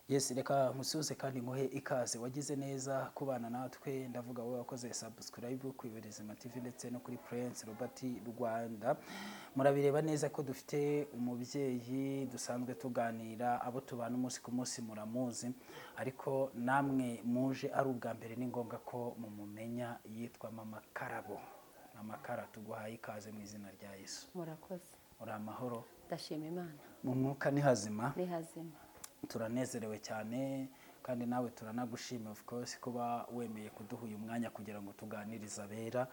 Yes, reka musuhuze kandi nguhe ikaze. Wagize neza kubana natwe. Ndavuga wowe wakoze subscribe ku Iberezima TV ndetse no kuri Prince Robert Rwanda. Murabireba neza ko dufite umubyeyi dusanzwe tuganira, abo tubana umunsi ku munsi muramuzi, ariko namwe muje ari ubwa mbere ni ngombwa ko mumumenya. Yitwa Mama Karabo. Mama Kara, tuguhaye ikaze mu izina rya Yesu. Murakoze. Uri amahoro? Ndashima Imana. Mu mwuka ni hazima? Ni hazima. Turanezerewe cyane kandi nawe turanagushima, of course, kuba wemeye kuduha uyu mwanya kugira ngo tuganirize abera.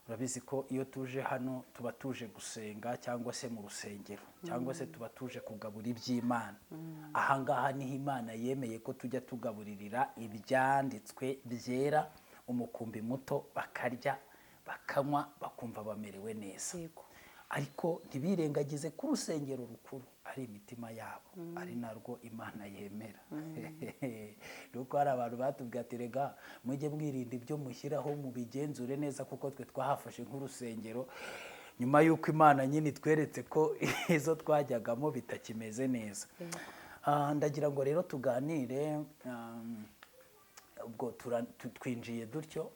Urabizi ko iyo tuje hano tuba tuje gusenga cyangwa se mu rusengero cyangwa se tuba tuje kugabura iby'Imana. Ahangaha niho Imana yemeye ko tujya tugaburirira ibyanditswe byera umukumbi muto, bakarya, bakanywa, bakumva bamerewe neza. Ariko ntibirengagize ko urusengero rukuru ari imitima yabo, ari narwo Imana yemera. Nuko hari abantu batubwiye ati: "Rega mujye mwirinda ibyo mushyiraho, mubigenzure neza, kuko twe twahafashe nk'urusengero nyuma y'uko Imana nyine itweretse ko izo twajyagamo bitakimeze neza." Ndagira ngo rero tuganire. Ubwo twinjiye dutyo,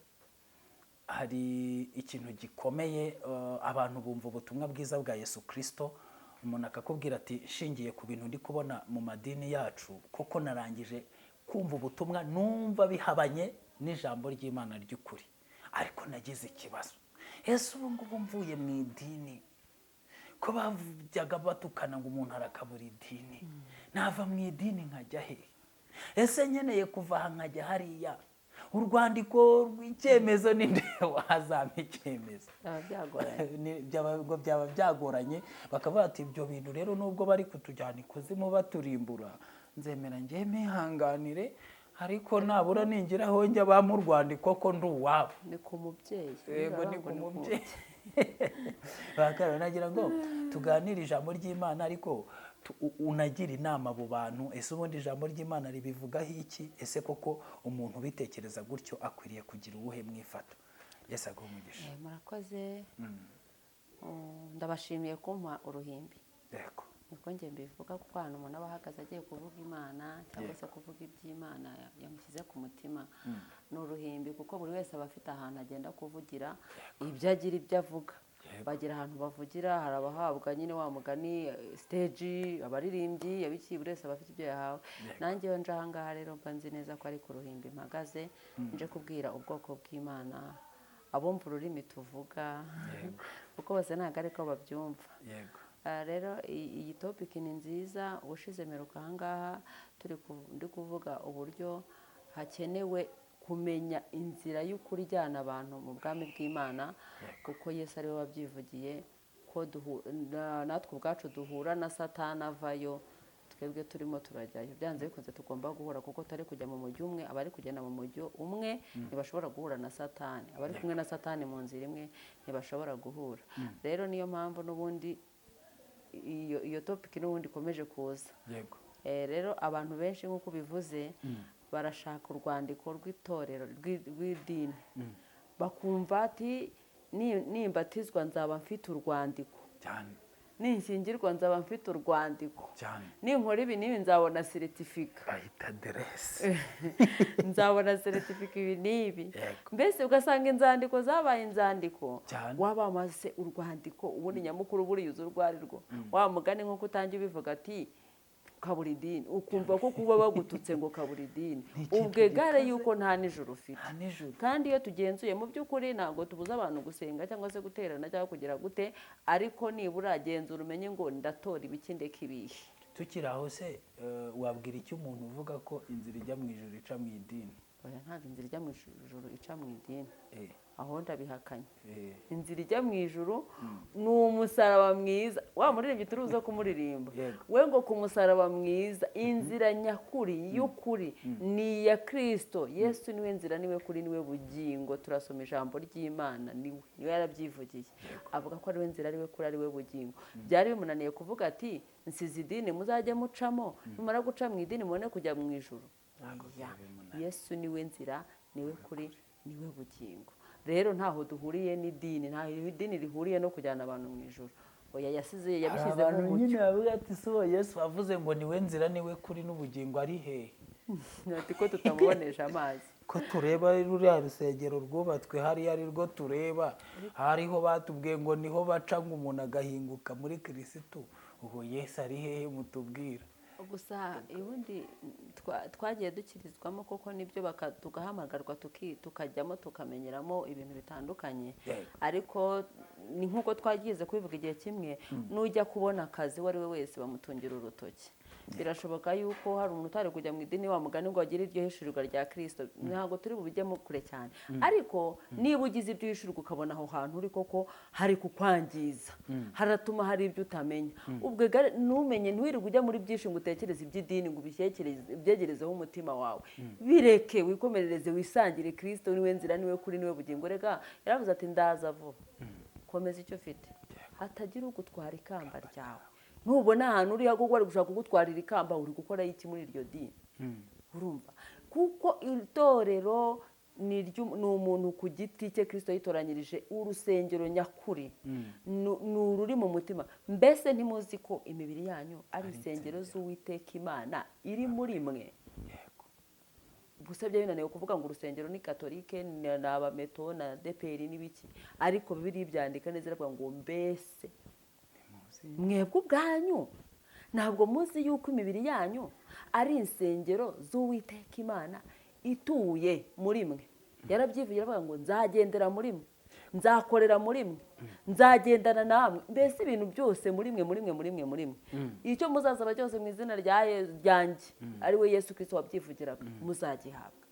hari ikintu gikomeye. Abantu bumva ubutumwa bwiza bwa Yesu Kirisito, umuntu akakubwira ati: "Nshingiye ku bintu ndi kubona mu madini yacu, koko narangije kumva ubutumwa numva bihabanye n'ijambo ry'Imana ry'ukuri, ariko nagize ikibazo. Ese ubu ngubu mvuye mu idini, ko bajyaga batukana ngo umuntu arakabura idini, nava mu idini nkajya he? Ese nkeneye kuva aha nkajya hariya, urwandiko rw'icyemezo ni nde wazampa icyemezo?" Byaba byagoranye. Ngo byaba byagoranye. Bakavuga ati: "Ibyo bintu rero, nubwo bari kutujyana ikuzimu baturimbura, nzemera njye mpihanganire, ariko nabura ningira aho njya bampa urwandiko ko ndi uwabo." Ni ku mubyeyi. Yego, ni Baravuga ku ngo mubyeyi. Bakaba nagira ngo tuganire ijambo ry'Imana, ariko unagira inama abo bantu. Ese ubundi ijambo ry'Imana ribivugaho iki? Ese koko umuntu ubitekereza gutyo akwiriye kugira uwuhe mwifato? Yesu aguhe umugisha. Murakoze. Ndabashimiye kumpa uruhimbi. Niko njye mbivuga, kuko ahantu umuntu aba ahagaze agiye kuvuga Imana cyangwa se kuvuga iby'Imana yamushyize ku mutima ni uruhimbi, kuko buri wese aba afite ahantu agenda kuvugira ibyo agira, ibyo avuga. Bagira ahantu bavugira. Hari abahabwa nyine wa mugani stage, abaririmbyi, abiki, buri wese aba afite ibyo yahawe. Nanjye iyo nje aha ngaha rero mba nzi neza ko ari ku ruhimbi mpagaze, nje kubwira ubwoko bw'Imana, abumva ururimi tuvuga, kuko bose ntabwo ariko babyumva. Rero iyi topic ni nziza. Ubushize mperuka aha ngaha ndi kuvuga uburyo hakenewe kumenya inzira y'ukuri ijyana abantu mu bwami bw'Imana, kuko Yesu ari we wabyivugiye ko natwe ubwacu duhura na Satani avayo, twebwe turimo turajyayo. Byanze bikunze tugomba guhura, kuko tutari kujya mu mujyi umwe. Abari kugenda mu mujyi umwe ntibashobora guhura na Satani, abari kumwe na Satani mu nzira imwe ntibashobora guhura. Rero niyo mpamvu n'ubundi iyo topic n'ubundi ikomeje kuza. Rero abantu benshi, nk'uko ubivuze, barashaka urwandiko rw'itorero, rw'idini, bakumva ati: "Nimbatizwa nzaba mfite urwandiko, ninshyingirwa nzaba mfite urwandiko, ninkora ibi n'ibi nzabona certificat." Bahita aderese. Nzabona certificat ibi n'ibi. Mbese ugasanga inzandiko zabaye inzandiko. Waba wamaze urwandiko, ubundi nyamukuru buriya uzi urwo ari rwo. Wa mugani nk'uko utangiye ubivuga ati kabura idini, ukumva ko kuba bagututse ngo kabura idini, Ni ikintu ubwo egare gikaze. yuko nta nijoro ufite. Nta nijoro. Kandi iyo tugenzuye mu by'ukuri, ntabwo tubuza abantu gusenga cyangwa se guterana cyangwa kugira gute, ariko nibura genzura umenye ngo ndatora ibiki, ndeka ibihe. Tukiri aho se, wabwira icyo umuntu uvuga ko inzira ijya mu ijuru ica mu idini? Oya, ntabwo inzira ijya mu ijuru ica mu idini. Aho ndabihakanye. Inzira ijya mu ijuru ni umusaraba mwiza. Wa muririmbyi turuza kumuririmba, we ngo ku musaraba mwiza. Inzira nyakuri y'ukuri ni iya Kirisito Yesu. Niwe nzira, niwe kuri, niwe bugingo. Turasoma ijambo ry'Imana, niwe yarabyivugiye, avuga ko ariwe nzira, ariwe kuri, ariwe bugingo. Byari bimunaniye kuvuga ati: "Nsize idini muzajye mucamo, nimara guca mu idini mubone kujya mu ijuru"? Ntabwo Oya. byari bimunaniye. Yesu niwe nzira, niwe kuri, niwe bugingo. Rero ntaho duhuriye n'idini, ntaho idini rihuriye no kujyana abantu mu ijuru. Oya, yasize Hari yabishyizemo abantu umucyo. nyine bavuga ati si uwo Yesu wavuze ngo niwe nzira niwe kuri n'ubugingo ari hehe? Ati ko tutamubonesha amazi. Ko tureba ruriya rusengero rwubatswe hariya ari rwo tureba, hariho batubwiye ngo niho baca ngo umuntu agahinguka muri Kirisitu, ubwo Yesu ari hehe mutubwira? Gusa ubundi twagiye dukirizwamo koko nibyo, tugahamagarwa tukajyamo tukamenyeramo ibintu bitandukanye. Ariko ni nk'uko twagize kubivuga igihe kimwe, nujya kubona akazi uwo ari we wese bamutungira urutoki. Birashoboka yuko hari umuntu utari kujya mu idini wa mugani ngo agire iryo hishurirwa rya Kristo, ntabwo turi bubijyemo kure cyane. Ariko niba ugize ibyo uhishurirwa ukabona aho hantu uri koko hari kukwangiza, haratuma hari ibyo utamenya, ubwo ntumenye, ntiwirirwe ujya muri byinshi ngo utekereze iby'idini ngo ubyegerezeho umutima wawe. Bireke, wikomerereze, wisangire Kristo, niwe nzira niwe kuri niwe bugingo. Rega yaravuze ati ndaza vuba, komeza icyo ufite, hatagira ugutwara ikamba ryawe. Nubona ahantu uri kuko bari gushaka kugutwarira ikamba, uri gukora iki muri iryo dini? Urumva, kuko itorero ni umuntu ku giti cye Kristo yitoranyirije urusengero nyakuri, ni ururi mu mutima. Mbese ntimuzi ko imibiri yanyu ari insengero z'Uwiteka Imana iri muri mwe? Gusa byo binaniwe kuvuga ngo urusengero ni katolike, ni abameto na deperi n'ibiki, ariko Bibiliya ibyandika neza iravuga ngo mbese mwebwe ubwanyu ntabwo muzi yuko imibiri yanyu ari insengero z'Uwiteka Imana ituye muri mwe? Yarabyivuye aravuga ngo nzagendera muri mwe, nzakorera muri mwe, nzagendana namwe, mbese ibintu byose muri mwe, muri mwe, muri mwe, muri mwe. Icyo muzasaba cyose mu izina ryanjye ari we Yesu Kristo wabyivugiraga, muzagihabwa.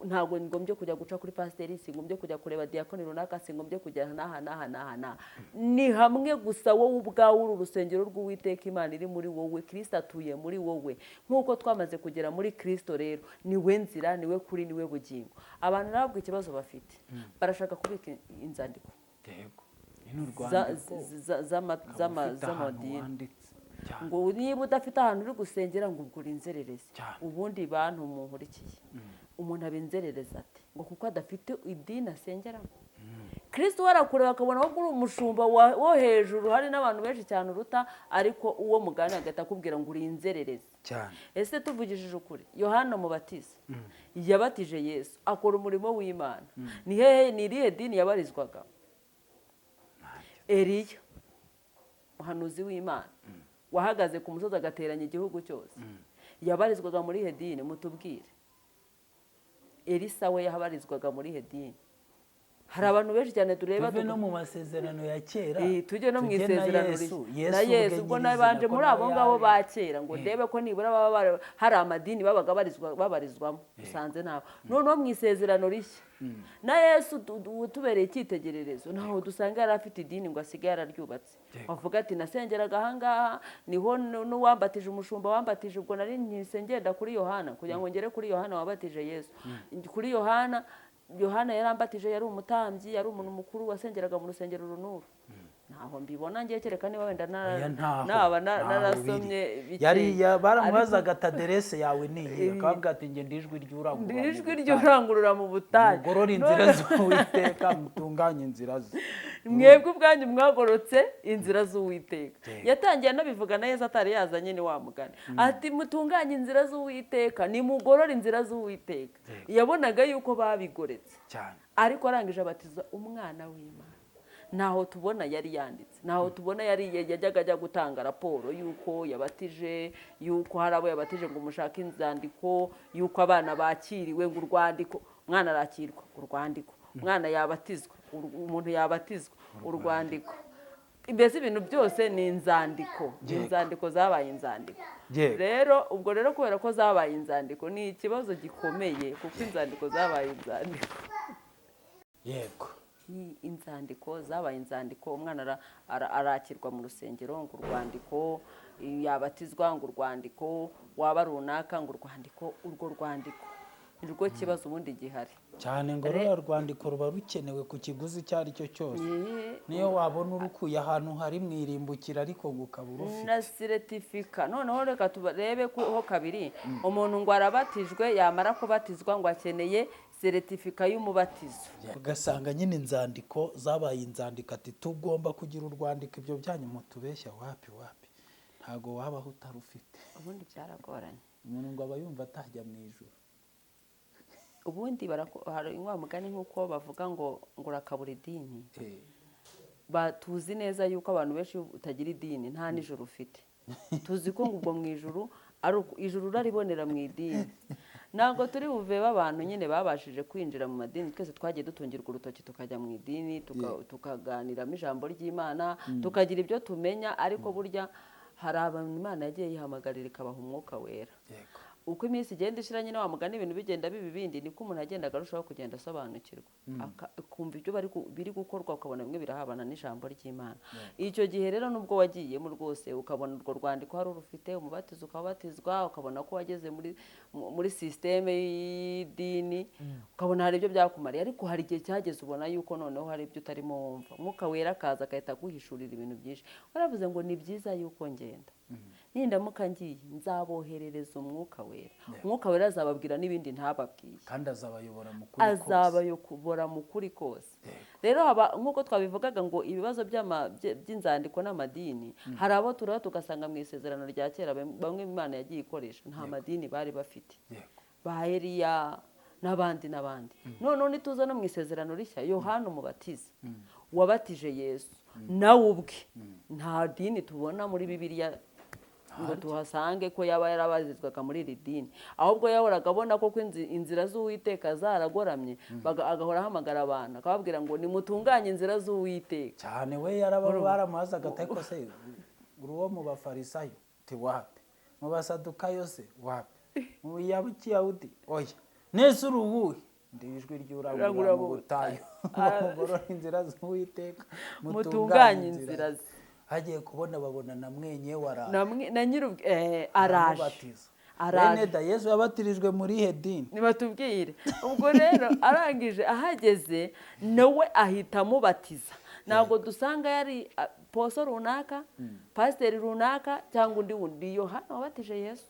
Ntabwo ngombye kujya guca kuri pasiteri, singombye kujya kureba diyakoni runaka, singombye kujya n'aha n'aha n'aha n'aha. Ni hamwe gusa wowe ubwawe uri urusengero rw'Uwiteka Imana iri muri wowe, Kristo atuye muri wowe. Nk'uko twamaze kugera muri Kristo rero, niwe nzira, niwe kuri, niwe bugingo. Abantu nabwo ikibazo bafite, barashaka kubika inzandiko z'amadini, ngo niba udafite ahantu uri gusengera ngo ubwo uri inzererezi. Ubundi bantu munkurikiye, umuntu abinzerereza ati ngo kuko adafite idini asengeramo. Kristo warakureba akabona ko uri umushumba wo hejuru, hari n'abantu benshi cyane uruta, ariko uwo mugani agahita akubwira ngo uri inzererezi. Ese tuvugishije ukuri, Yohana Umubatiza yabatije Yesu akora umurimo w'Imana, ni hehe, ni irihe dini yabarizwaga? Eliya umuhanuzi w'Imana wahagaze ku musozi agateranya igihugu cyose, yabarizwaga muri he dini? Mutubwire. Elisa we yabarizwaga muri he dini? Hari abantu benshi cyane tureba tuve no mu masezerano ya kera, tujye no mu isezerano na Yesu, ubwo nabanje muri abo ngabo ba kera ngo ndebe ko nibura baba hari amadini babaga babarizwamo, usanze nabo. Noneho mu isezerano rishya na Yesu tubereye icyitegererezo, naho dusanga yari afite idini ngo asigaye yararyubatse. Bavuga ati nasengeraga aha ngaha, niho n'uwambatije umushumba wambatije, ubwo nari nkisengenda kuri Yohana kugira ngo ngere kuri Yohana wabatije Yesu. Kuri Yohana, Yohana yarambatije, yari umutambyi, yari umuntu mukuru wasengeraga mu rusengero runuru. Ntaho mbibona ngiye kereka niba wenda naba narasomye bike. Yari baramubazaga ati aderese yawe ni iyi, akavuga ati nge ndijwi ry'urangurura, ndijwi ry'urangurura mu butayu, mugorore inzira z'Uwiteka, mutunganye inzira ze. Mwebwe ubwanyu mwagorotse inzira z'Uwiteka. Yatangiye anabivuga na Yesu atari yazanye ni wa mugani, ati mutunganye inzira z'Uwiteka, nimugorore inzira z'Uwiteka. Yabonaga yuko babigoretse cyane, ariko arangije abatiza umwana w'Imana. Naho tubona yari yanditse, naho tubona yari yajyaga ajya gutanga raporo yuko yabatije, yuko hari abo yabatije ngo mushake inzandiko, yuko abana bakiriwe ngo urwandiko, umwana arakirwa urwandiko, umwana yabatizwa, umuntu yabatizwa urwandiko. Mbese ibintu byose ni inzandiko, inzandiko zabaye inzandiko. Rero ubwo rero kubera ko zabaye inzandiko ni ikibazo gikomeye, kuko inzandiko zabaye inzandiko. Yego, inzandiko zabaye inzandiko, umwana arakirwa mu rusengero ngo urwandiko, yabatizwa ngo urwandiko, waba runaka ngo urwandiko, urwo rwandiko Nirwo kibazo ubundi gihari cyane. Ngo ruriya rwandiko ruba rukenewe ku kiguzi icyo ari cyo cyose, niyo wabona urukuye ahantu hari mu irimbukira, ariko ngo ukaba urufite na certificat. Noneho reka turebe ho kabiri. Umuntu ngo arabatijwe, yamara kubatizwa ngo akeneye certificat y'umubatizo. Ugasanga nyine inzandiko zabaye inzandiko, ati tugomba kugira urwandiko, ibyo byanyu mutubeshya wapi wapi, ntago wabaho utarufite. Ubundi byaragoranye. Umuntu ngo aba yumva atajya mu ijuru. Ubundi hari wa mugani nk'uko bavuga ngo urakabura idini. Tuzi neza yuko abantu benshi utagira idini nta n'ijuru ufite. Tuzi ko ngo ubwo mu ijuru ari ijuru uraribonera mu idini. Ntabwo turi buve abantu nyine babashije kwinjira mu madini. Twese twagiye dutungirwa urutoki tukajya mu idini, tukaganiramo ijambo ry'Imana, tukagira ibyo tumenya, ariko burya hari abantu Imana yagiye yihamagarira ikabaha umwuka wera. Uko iminsi igenda ishira nyine wa mugani ibintu bigenda biba ibindi, niko umuntu agenda arushaho kugenda asobanukirwa, akumva ibyo biri gukorwa, ukabona bimwe birahabana n'ijambo ry'Imana. Icyo gihe rero nubwo wagiyemo rwose ukabona urwo rwandiko hari urufite, umubatizo ukabatizwa, ukabona ko wageze muri système y'idini, ukabona hari ibyo byakumariye, ariko hari igihe cyageze ubona yuko noneho hari ibyo utarimo wumva. Umwuka wera akaza agahita aguhishurira ibintu byinshi. Waravuze ngo ni byiza yuko ngenda, nindamuka ngiye nzaboherereza umwuka wera. Umwuka wera azababwira n'ibindi ntababwiye, kandi azabayobora mu kuri kose. Azabayobora mu kuri kose. Rero haba nk'uko twabivugaga ngo ibibazo by'inzandiko n'amadini, hari abo tureba tugasanga mu isezerano rya kera bamwe Imana yagiye ikoresha nta madini bari bafite, ba Eliya n'abandi n'abandi. Noneho nituza no mu isezerano rishya, Yohana umubatiza wabatije Yesu nawe ubwe nta dini tubona muri Bibiliya ngo tuhasange ko yaba yarabarizwaga muri iri dini, ahubwo yahoraga abona ko inzira z'Uwiteka zaragoramye, agahora ahamagara abantu akababwira ngo nimutunganye inzira z'Uwiteka. Cyane we baramuhazaga ati ariko se uri uwo mu Bafarisayo? Ti wapi. Mu Basadukayo se? Wapi. Mu Kiyahudi? Oya. Nese uri uwuhe? Ndi ijwi ry'urangurura mu butayu, mugorora inzira z'Uwiteka, mutunganye inzira ze. Hagiye kubona babona na mwenye waraje, na nyiri araje. Bene da Yesu yabatirijwe muri hedini, nibatubwire. Ubwo rero arangije ahageze nawe ahita amubatiza. Ntabwo dusanga yari poso runaka, pasiteri runaka cyangwa undi wundi. Yohana wabatije Yesu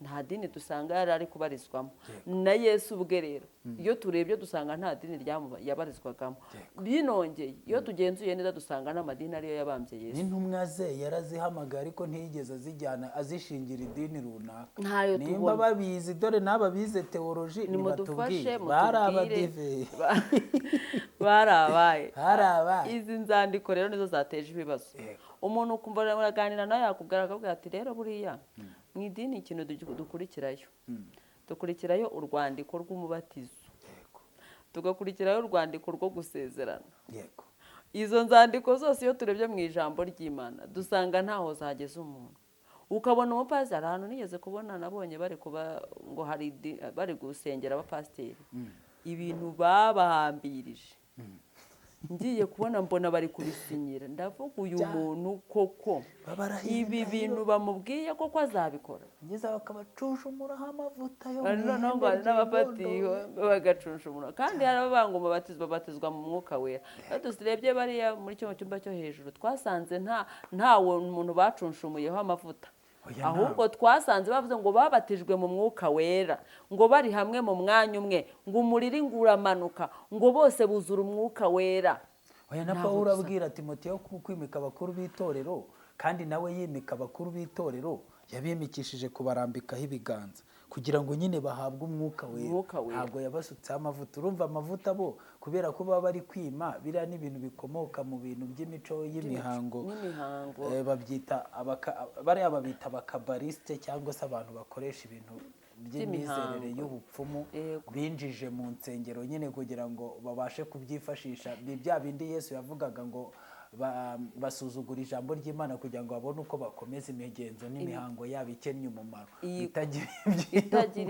nta dini dusanga yari ari kubarizwamo. Na Yesu ubwe rero iyo turebye dusanga nta dini yabarizwagamo. Binongeye iyo tugenzuye neza dusanga n'amadini ariyo yabambye Yesu. N'intumwa ze yarazihamagaye ariko ntiyigeze azijyana azishingira idini runaka. Nimba babizi dore n'aba bize teoloji nibatubwire, bari abadive, barabaye. Izi nzandiko rero nizo zateje ibibazo. Umuntu ukumva uraganira nawe yakubwira akabwira ati rero buriya mu idini ikintu dukurikirayo urwandiko rw'umubatizo, tugakurikirayo urwandiko rwo gusezerana. Izo nzandiko zose iyo turebye mu ijambo ry'Imana dusanga ntaho zageze umuntu. Ukabona umupasiteri, ahantu nigeze kubona nabonye bari kuba ngo hari bari gusengera abapasiteri, ibintu babahambirije, ngiye kubona mbona bari kubisinyira, ndavuga uyu muntu koko ibi bintu bamubwiye koko azabikora. Ngeza bakabacushumuraho amavuta yo noneho ngo n'abafatiwe bagacushumura, kandi hari ababanga ngo babatizwa mu mwuka wera. Iyo turebye bariya muri cyo cyumba cyo hejuru twasanze ntawe umuntu bacunshumuyeho amavuta, ahubwo twasanze bavuze ngo babatijwe mu mwuka wera, ngo bari hamwe mu mwanya umwe, ngo umuriri nguramanuka, ngo bose buzura umwuka wera. Oya, na Pawulo abwira Timoteyo kwimika abakuru b'itorero, kandi nawe yimika abakuru b'itorero yabimikishije kubarambikaho ibiganza kugira ngo nyine bahabwe umwuka wera. Ntabwo yabasutseho amavuta. Urumva amavuta bo kubera ko baba bari kwima, biriya ni ibintu bikomoka mu bintu by'imico y'imihango, babyita bariya babita abakabarisite cyangwa se abantu bakoresha ibintu by'imyizerere y'ubupfumu binjije mu nsengero nyine kugira ngo babashe kubyifashisha. Ni bya bindi Yesu yavugaga ngo basuzugura ijambo ry'Imana kugira ngo babone uko bakomeza imigenzo n'imihango yabo ikennye umumaro, itagira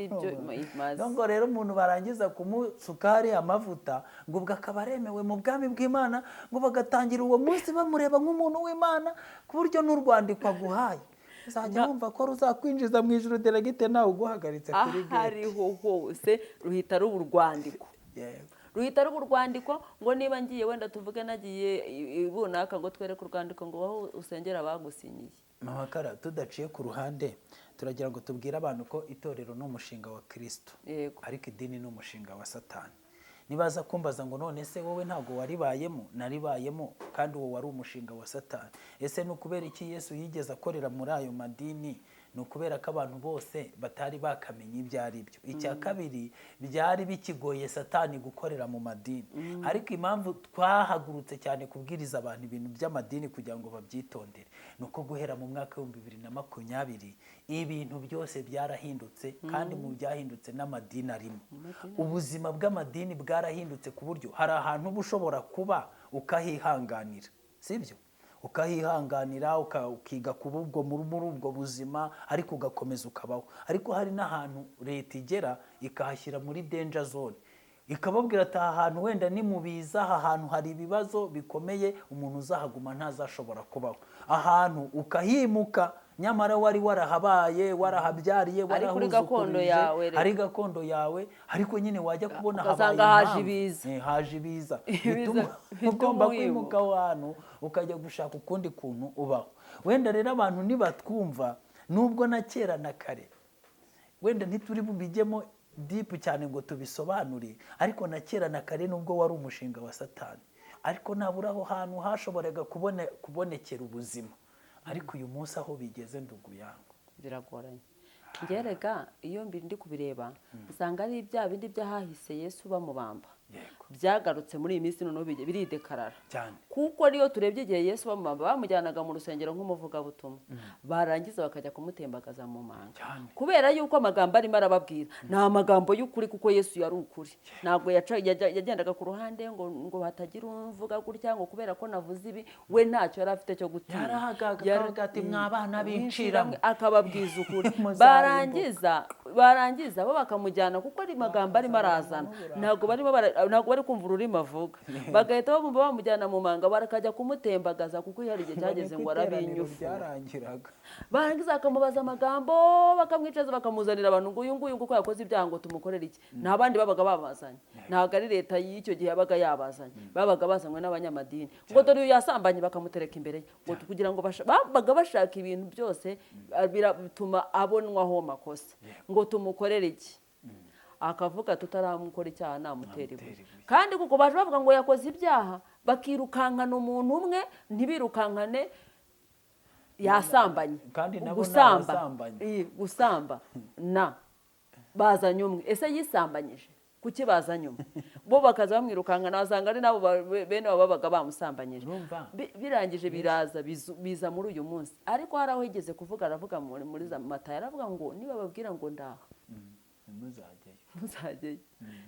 ibyo imaze. Ngo rero umuntu barangiza kumusuka hari amavuta ngo ubwo akaba aremewe mu bwami bw'Imana, ngo bagatangira uwo munsi bamureba nk'umuntu w'Imana, ku buryo n'urwandiko aguhaye Uzajya wumva ko ruzakwinjiza mu ijuru deregite nawe uguhagaritse kuri aho ariho hose ruhita ruba urwandiko. Yego. Ruhita ruba urwandiko ngo niba ngiye wenda tuvuge nagiye ibunaka ngo twereke urwandiko ngo aho usengera bagusinyiye. Mama Kara, tudaciye ku ruhande, turagira ngo tubwire abantu ko itorero ni umushinga wa Kristo. Yego. Ariko idini ni umushinga wa Satani. Nibaza kumbaza ngo none se wowe ntabwo waribayemo? Naribayemo, kandi uwo wari umushinga wa Satani. Ese ni ukubera iki Yesu yigeze akorera muri ayo madini? Ni ukubera ko abantu bose batari bakamenya ibyo ari byo. Icya kabiri, byari bikigoye Satani gukorera mu madini. Ariko impamvu twahagurutse cyane kubwiriza abantu ibintu by'amadini kugira ngo babyitondere, ni uko guhera mu mwaka w'ibihumbi bibiri na makumyabiri ibintu byose byarahindutse, kandi mu byahindutse n'amadini arimo. Ubuzima bw'amadini bwarahindutse ku buryo hari ahantu uba ushobora kuba ukahihanganira, sibyo? Ukahihanganira, ukiga kuba ubwo muri ubwo buzima, ariko ugakomeza ukabaho. Ariko hari n'ahantu leta igera ikahashyira muri danger zone, ikababwira ati aha hantu wenda ni mu biza, aha hantu hari ibibazo bikomeye, umuntu uzahaguma ntazashobora kubaho. Ahantu ukahimuka nyamara wari warahabaye, warahabyariye, Ari kuri gakondo warahuzukurije, yawe rero. ari gakondo yawe, ariko nyine wajya kubona Ugasanga habaye haje impamvu. ibiza. Haje ibiza. Ibiza Bituma bituma ugomba wimuka. kwimuka aho hantu ukajya gushaka ukundi kuntu ubaho. Wenda rero abantu nibatwumva, nubwo na kera na kare wenda ntituri bubijyemo deep cyane ngo tubisobanure, ariko na kera na kare nubwo wari umushinga wa Satani, ariko nabura aho hantu hashoboraga kubonekera ubuzima. Ariko uyu munsi aho bigeze, ndugu yangu, biragoranye. Ngerega iyo ndi kubireba usanga ari bya bindi by'ahahise Yesu bamubamba. Yego. Byagarutse muri iyi minsi noneho biridekarara cyane. Kuko niyo turebye igihe Yesu bamubamba, bamujyanaga mu rusengero nk'umuvugabutumwa, barangiza bakajya kumutembagaza mu manga. Cyane. Kubera yuko amagambo arimo arababwira ni amagambo y'ukuri, kuko Yesu yari ukuri. Ntabwo yagendaga ku ruhande ngo hatagira umvuga gutya ngo kubera ko navuze ibi, we ntacyo yari afite cyo gutinya. Yarahagaga akavuga ati, "Mwa bana b'inciramo." Akababwiza ukuri. Muzarimbuka. Barangiza bo bakamujyana, kuko ari magambo arimo arazana, ntabwo bari kumva ururimi avuga, bagahita bamumva bamujyana mu manga, barakajya kumutembagaza, kuko hari igihe cyageze ngo arabinyufura. Byarangiraga. Barangiza bakamubaza amagambo, bakamwicaza, bakamuzanira abantu ngo uyu nguyu kuko yakoze ibyaha ngo tumukorere iki. Nta bandi babaga babazanye, ntabwo ari leta y'icyo gihe yabaga yabazanye, babaga bazanywe n'abanyamadini ngo dore uyu yasambanye, bakamutereka imbere ye ngo kugira ngo babaga bashaka ibintu byose bituma abonwaho makosa ngo tumukorere iki. Akavuga tutaramukora icyaha namutera ibuye. Namutera ibuye. Kandi kuko baje bavuga ngo yakoze ibyaha, bakirukankana umuntu umwe, ntibirukankane yasambanye. Kandi nabo ni Gusamba. abasambanyi. Gusamba na bazanye umwe, ese yisambanyije? Kuki bazanye umwe? Bo bakaza bamwirukankana, basanga ari nabo bene abo babaga bamusambanyije. Urumva? Birangije biraza biza muri uyu munsi. Ariko hari aho yigeze kuvuga, aravuga muri za Matayo, aravuga ngo niba babwira ngo ndaha, Ntimuzajyeyo. Ntuzajyeyo.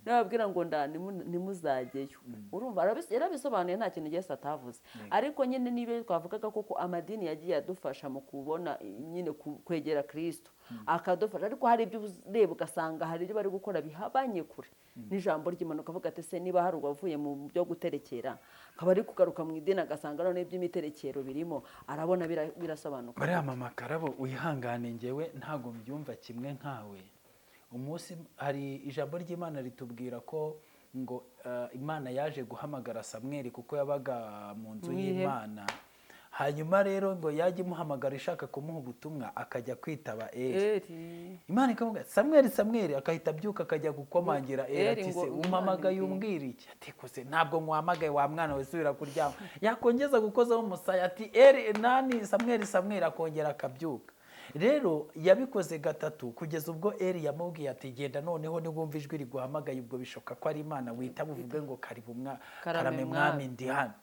Nababwira ngo nda ntimuzajyeyo. Urumva yarabisobanuye, nta kintu Yesu atavuze. Ariko nyine niba twavugaga koko amadini yagiye adufasha mu kubona nyine kwegera Kristo, akadufasha, ariko hari ibyo ureba ugasanga hari ibyo bari gukora bihabanye kure n'ijambo ry'Imana, ukavuga ati se niba hari uwavuye mu byo guterekera akaba ari kugaruka mu idini, agasanga none iby'imiterekero birimo, arabona birasobanuka. Bariya mama Karabo, wihangane, ngewe ntabwo mbyumva kimwe nkawe. Umunsi hari ijambo ry'Imana ritubwira ko ngo Imana yaje guhamagara Samweli kuko yabaga mu nzu Mu ihema. y'Imana. Hanyuma rero ngo yajya imuhamagara ishaka kumuha ubutumwa, akajya kwitaba Eli. Eli. Imana ikavuga Samweli, Samweli, akahita abyuka akajya gukomangira Eli, Eli ati ngo se Imana umpamagaye imbwire. umbwira iki? Ati kose ntabwo nkuhamagaye wa mwana we, subira kuryama. Yakongeza gukozaho umusaya ati Eli nani, Samweli, Samweli, akongera akabyuka. Rero yabikoze gatatu kugeza ubwo Eli yamubwiye ati genda noneho niwumva ijwi riguhamagaye, ubwo bishoboka ko ari Imana, wita buvuge ngo karibu Karame karame mwami. mwami, ndi hano,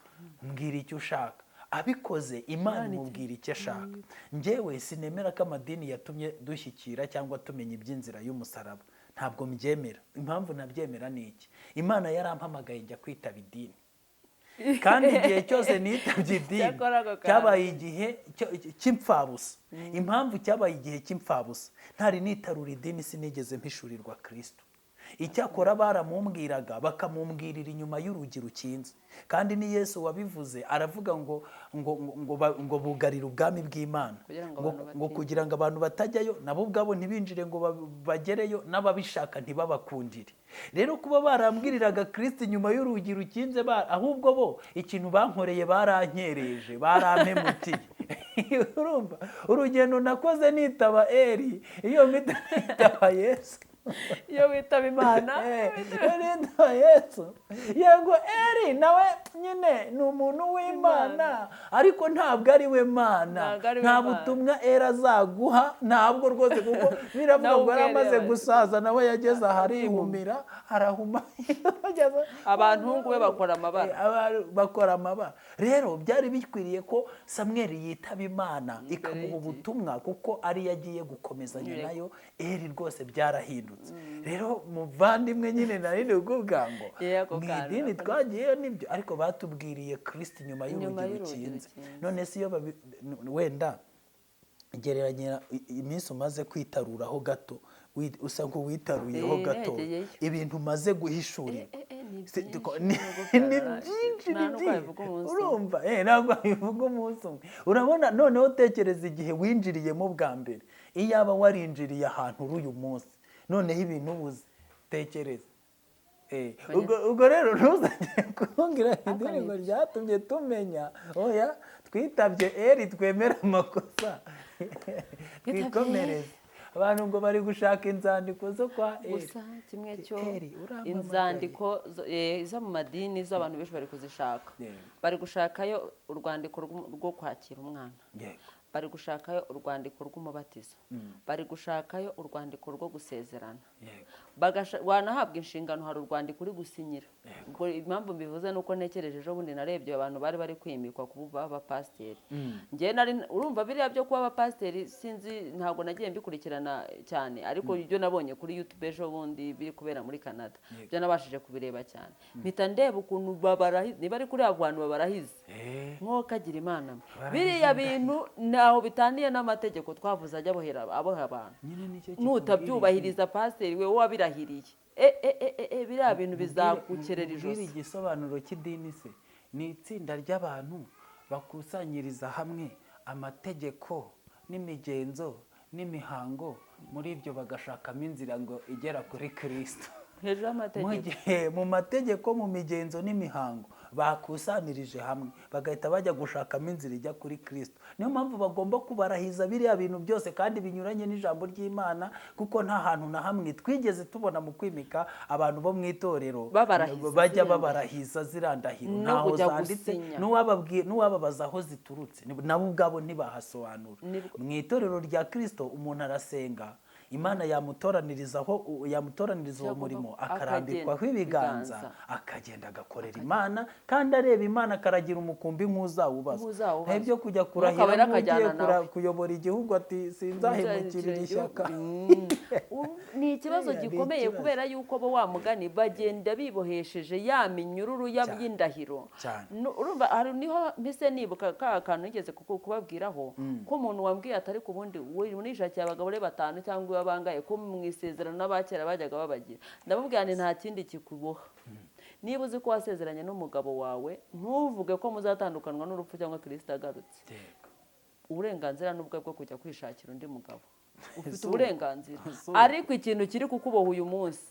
mbwira icyo ushaka. Abikoze Imana imubwira icyo ashaka. Njyewe sinemera ko amadini yatumye dushyikira cyangwa tumenya iby'inzira y'umusaraba, ntabwo mbyemera. Impamvu nabyemera ni iki? Imana yarampamagaye njya kwitaba idini, kandi igihe cyose nitabye idini Cyakora ako kantu. cyabaye igihe cy'imfabusa. Impamvu cyabaye igihe cy'imfabusa, ntari nitarura idini, sinigeze mpishurirwa Kristo. Icyakora baramumbwiraga, bakamumbwirira inyuma y'urugi rukinze. Kandi ni Yesu wabivuze, aravuga ngo ngo ngo ngo bugarira ubwami bw'Imana, ngo kugira ngo abantu batajyayo, nabo ubwabo ntibinjire ngo bagereyo, n'ababishaka ntibabakundire. Rero kuba barambwiriraga Kristo inyuma y'urugi rukinze, ahubwo bo ikintu bankoreye barankereje, barampemutiye. Urumva urugendo nakoze nitaba Eri, iyo mpita nitaba Yesu, iyo witaba Imana, nitaba Yesu. Yego Eri nawe nyine ni umuntu w'Imana, ariko ntabwo ari we Mana. Nta butumwa Eri azaguha, ntabwo rwose, kuko biravuga ngo yaramaze gusaza, nawe yageze aharihumira, arahuma. Abantu we bakora amabara, bakora amabara. Rero byari bikwiriye ko Samweli yitaba Imana ikamuha ubutumwa, kuko ari yagiye gukomezanya nayo. Eri rwose byarahindutse. Rero muvandimwe nyine nari kuvuga ngo mu idini twagiyeyo nibyo, ariko batubwiriye Kristo inyuma y'urugi rukinze. None si iyo wenda gereranya iminsi umaze kwitaruraho gato, usa nk'uwitaruyeho gato, ibintu umaze guhishurira ni byinshi, ni byinshi. Urumva ntabwo bivuga umunsi umwe. Urabona noneho utekereza igihe winjiriyemo bwa mbere, iyaba warinjiriye ahantu uri uyu munsi, noneho ibintu ubuze, tekereza. Ubwo rero ntuzajye kumbwira idini ngo ryatumye tumenya. Oya, twitabye Eri, twemera amakosa, twikomereze. Abantu ngo bari gushaka inzandiko zo kwa Eri. Gusa kimwe cyo inzandiko zo mu madini zo abantu benshi bari kuzishaka. Bari gushakayo urwandiko rwo kwakira umwana, bari gushakayo urwandiko rw'umubatizo, bari gushakayo urwandiko rwo gusezerana. Wanahabwa inshingano, hari urwandiko uri gusinyira. Ubwo impamvu mbivuze nuko ntekereje ejo bundi narebye abantu bari bari kwimikwa kuba abapasiteri. Njye nari urumva biriya byo kuba abapasiteri sinzi, ntabwo nagiye mbikurikirana cyane, ariko ibyo nabonye kuri YouTube ejo bundi biri kubera muri Canada, byo nabashije kubireba cyane. Mpita ndeba ukuntu babarahize, niba ari kuri abo bantu babarahize nkokagira Imana. Biriya bintu ntaho bitaniye n'amategeko twavuze ajya aboha abantu. Nutabyubahiriza pasiteri we wabirahiriye, biriya bintu bizagukerera ijosi. Igisobanuro cy'idini se ni itsinda ry'abantu bakusanyiriza hamwe amategeko n'imigenzo n'imihango, muri ibyo bagashakamo inzira ngo igera kuri Kristo. Hejuru y'amategeko, mu mategeko, mu migenzo n'imihango bakusanirije hamwe, bagahita bajya gushakamo inzira ijya kuri Kristo. Niyo mpamvu bagomba kubarahiza biriya bintu byose kandi binyuranye n'ijambo ry'Imana, kuko nta hantu na hamwe twigeze tubona mu kwimika abantu bo mu itorero bajya babarahiza zirandahiro, ntaho zanditse, n'uwababaza aho ziturutse nabo ubwabo ntibahasobanura. Mu itorero rya Kristo umuntu arasenga, Imana yamutoraniriza aho yamutoraniriza uwo murimo, akarambikwaho ibiganza, akagenda agakorera Imana, kandi areba Imana akaragira umukumbi nk'uzawubaza. Ntabyo kujya kurahira nk'ugiye kuyobora igihugu ati sinzahemukirira ishyaka. Ni ikibazo gikomeye, kubera yuko bo wa mugani bagenda bibohesheje ya minyururu y'indahiro. Urumva niho mpise nibuka ka kantu nigeze kubabwiraho, ko umuntu wambwiye atari ku bundi unishakiye abagabo batanu cyangwa bangaye ko mu isezerano n'abakera bajyaga babagira. Ndamubwira nti nta kindi kikuboha. Niba uzi ko wasezeranye n'umugabo wawe, ntuvuge ko muzatandukanwa n'urupfu cyangwa Kristo agarutse. Uburenganzira n'ubwo bwo kujya kwishakira undi mugabo, ufite uburenganzira, ariko ikintu kiri kukuboha uyu munsi,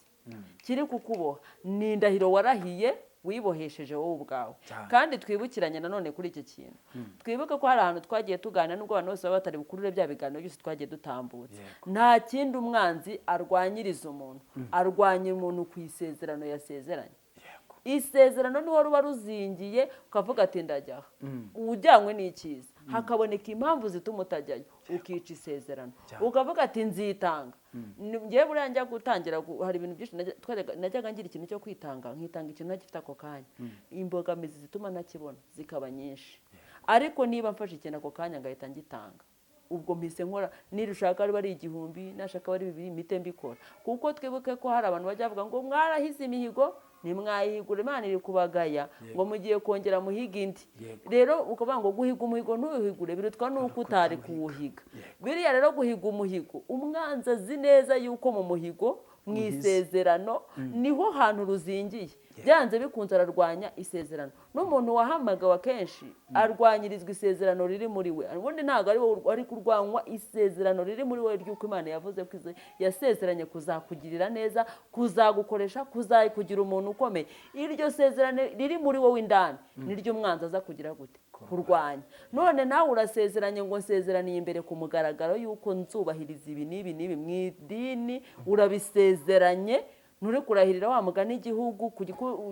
kiri kukuboha ni indahiro warahiye wibohesheje wowe ubwawe. Kandi twibukiranye nanone kuri iki kintu, twibuke ko hari ahantu twagiye tuganira, nubwo abantu bose baba batari bukurure bya biganiro byose twagiye dutambutse. Nta kindi umwanzi arwanyiriza umuntu, arwanya umuntu ku isezerano yasezeranye. Isezerano niho ruba ruzingiye, ukavuga ati ndajya ujyanywe n'ikiza, hakaboneka impamvu zituma utajyayo, ukica isezerano, ukavuga ati nzitanga. Ngewe buriya njya gutangira, hari ibintu byinshi najyaga ngira ikintu cyo kwitanga, nkitanga ikintu ntagifite ako kanya, imbogamizi zituma ntakibona zikaba nyinshi. Ariko niba mfashe ikintu ako kanya ngahita ngitanga, ubwo mpise nkora, nirushaka ari bari 1000, nashaka bari 2000, mpite mbikora. Kuko twibuke ko hari abantu bajya bavuga ngo mwarahize imihigo, nimwayihigura, Imana iri kubagaya ngo mugiye kongera muhiga indi. Rero ukavuga ngo guhiga umuhigo ntuwuhigure birutwa nuko utari kuwuhiga. Biriya rero guhiga umuhigo, umwanzi azi neza yuko mu muhigo mu isezerano, niho hantu ruzingiye. Byanze bikunze ararwanya isezerano. N'umuntu wahamagawe akenshi arwanyirizwa isezerano riri muri we. Ubundi ntabwo ari wowe ari kurwanywa, isezerano riri muri we ry'uko Imana yavuze ko yasezeranye kuzakugirira neza, kuzagukoresha, kuzakugira umuntu ukomeye. Iryo sezerano riri muri wowe indani niryo umwanzi aza kugira gute? Kurwanya. None nawe urasezeranye ngo nsezeraniye imbere ku mugaragaro yuko nzubahiriza ibi n'ibi n'ibi mu idini, urabisezeranye, nturi kurahirira wa mugani igihugu,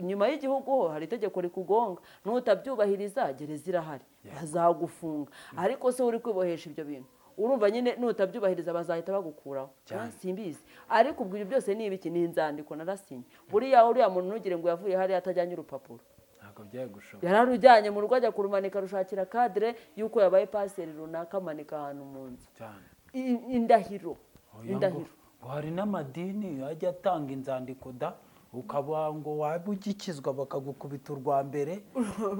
nyuma y'igihugu ho hari itegeko rikugonga, nutabyubahiriza gereza irahari, bazagufunga. Ariko se uri kwibohesha ibyo bintu, urumva nyine nutabyubahiriza bazahita bagukuraho. Simbizi. Ariko ubwo ibyo byose ni ibiki? Ni inzandiko narasinye. Buriya uriya muntu ntugire ngo yavuye hariya atajyanye urupapuro. Yararujyanye mu rugo ajya kurumanika, rushakira kadire y'uko yabaye paseri runaka, amanika ahantu mu nzu. Indahiro. Indahiro. Hari n'amadini ajya atanga inzandiko da, ukaba ngo waba ugikizwa bakagukubita urwa mbere,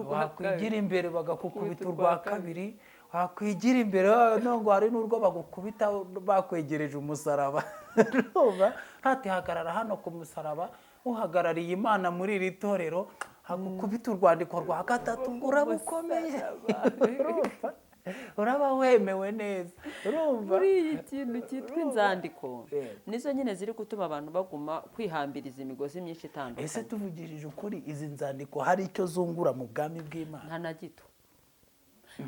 wakwigira imbere bagakukubita urwa kabiri, wakwigira imbere ngo hari n'urwo bagukubita bakwegereje umusaraba. Urumva ntati hagarara hano ku musaraba, uhagarariye Imana muri iri torero, hagukubita urwandiko rwa gatatu, urabukomeye. Uraba wemewe neza. Urumva muri iyi kintu cyitwa inzandiko nizo nyine ziri gutuma abantu baguma kwihambiriza imigozi myinshi itandukanye. Ese tuvugirije ukuri, izi nzandiko hari icyo zungura mu bwami bw'Imana? Nta na gito,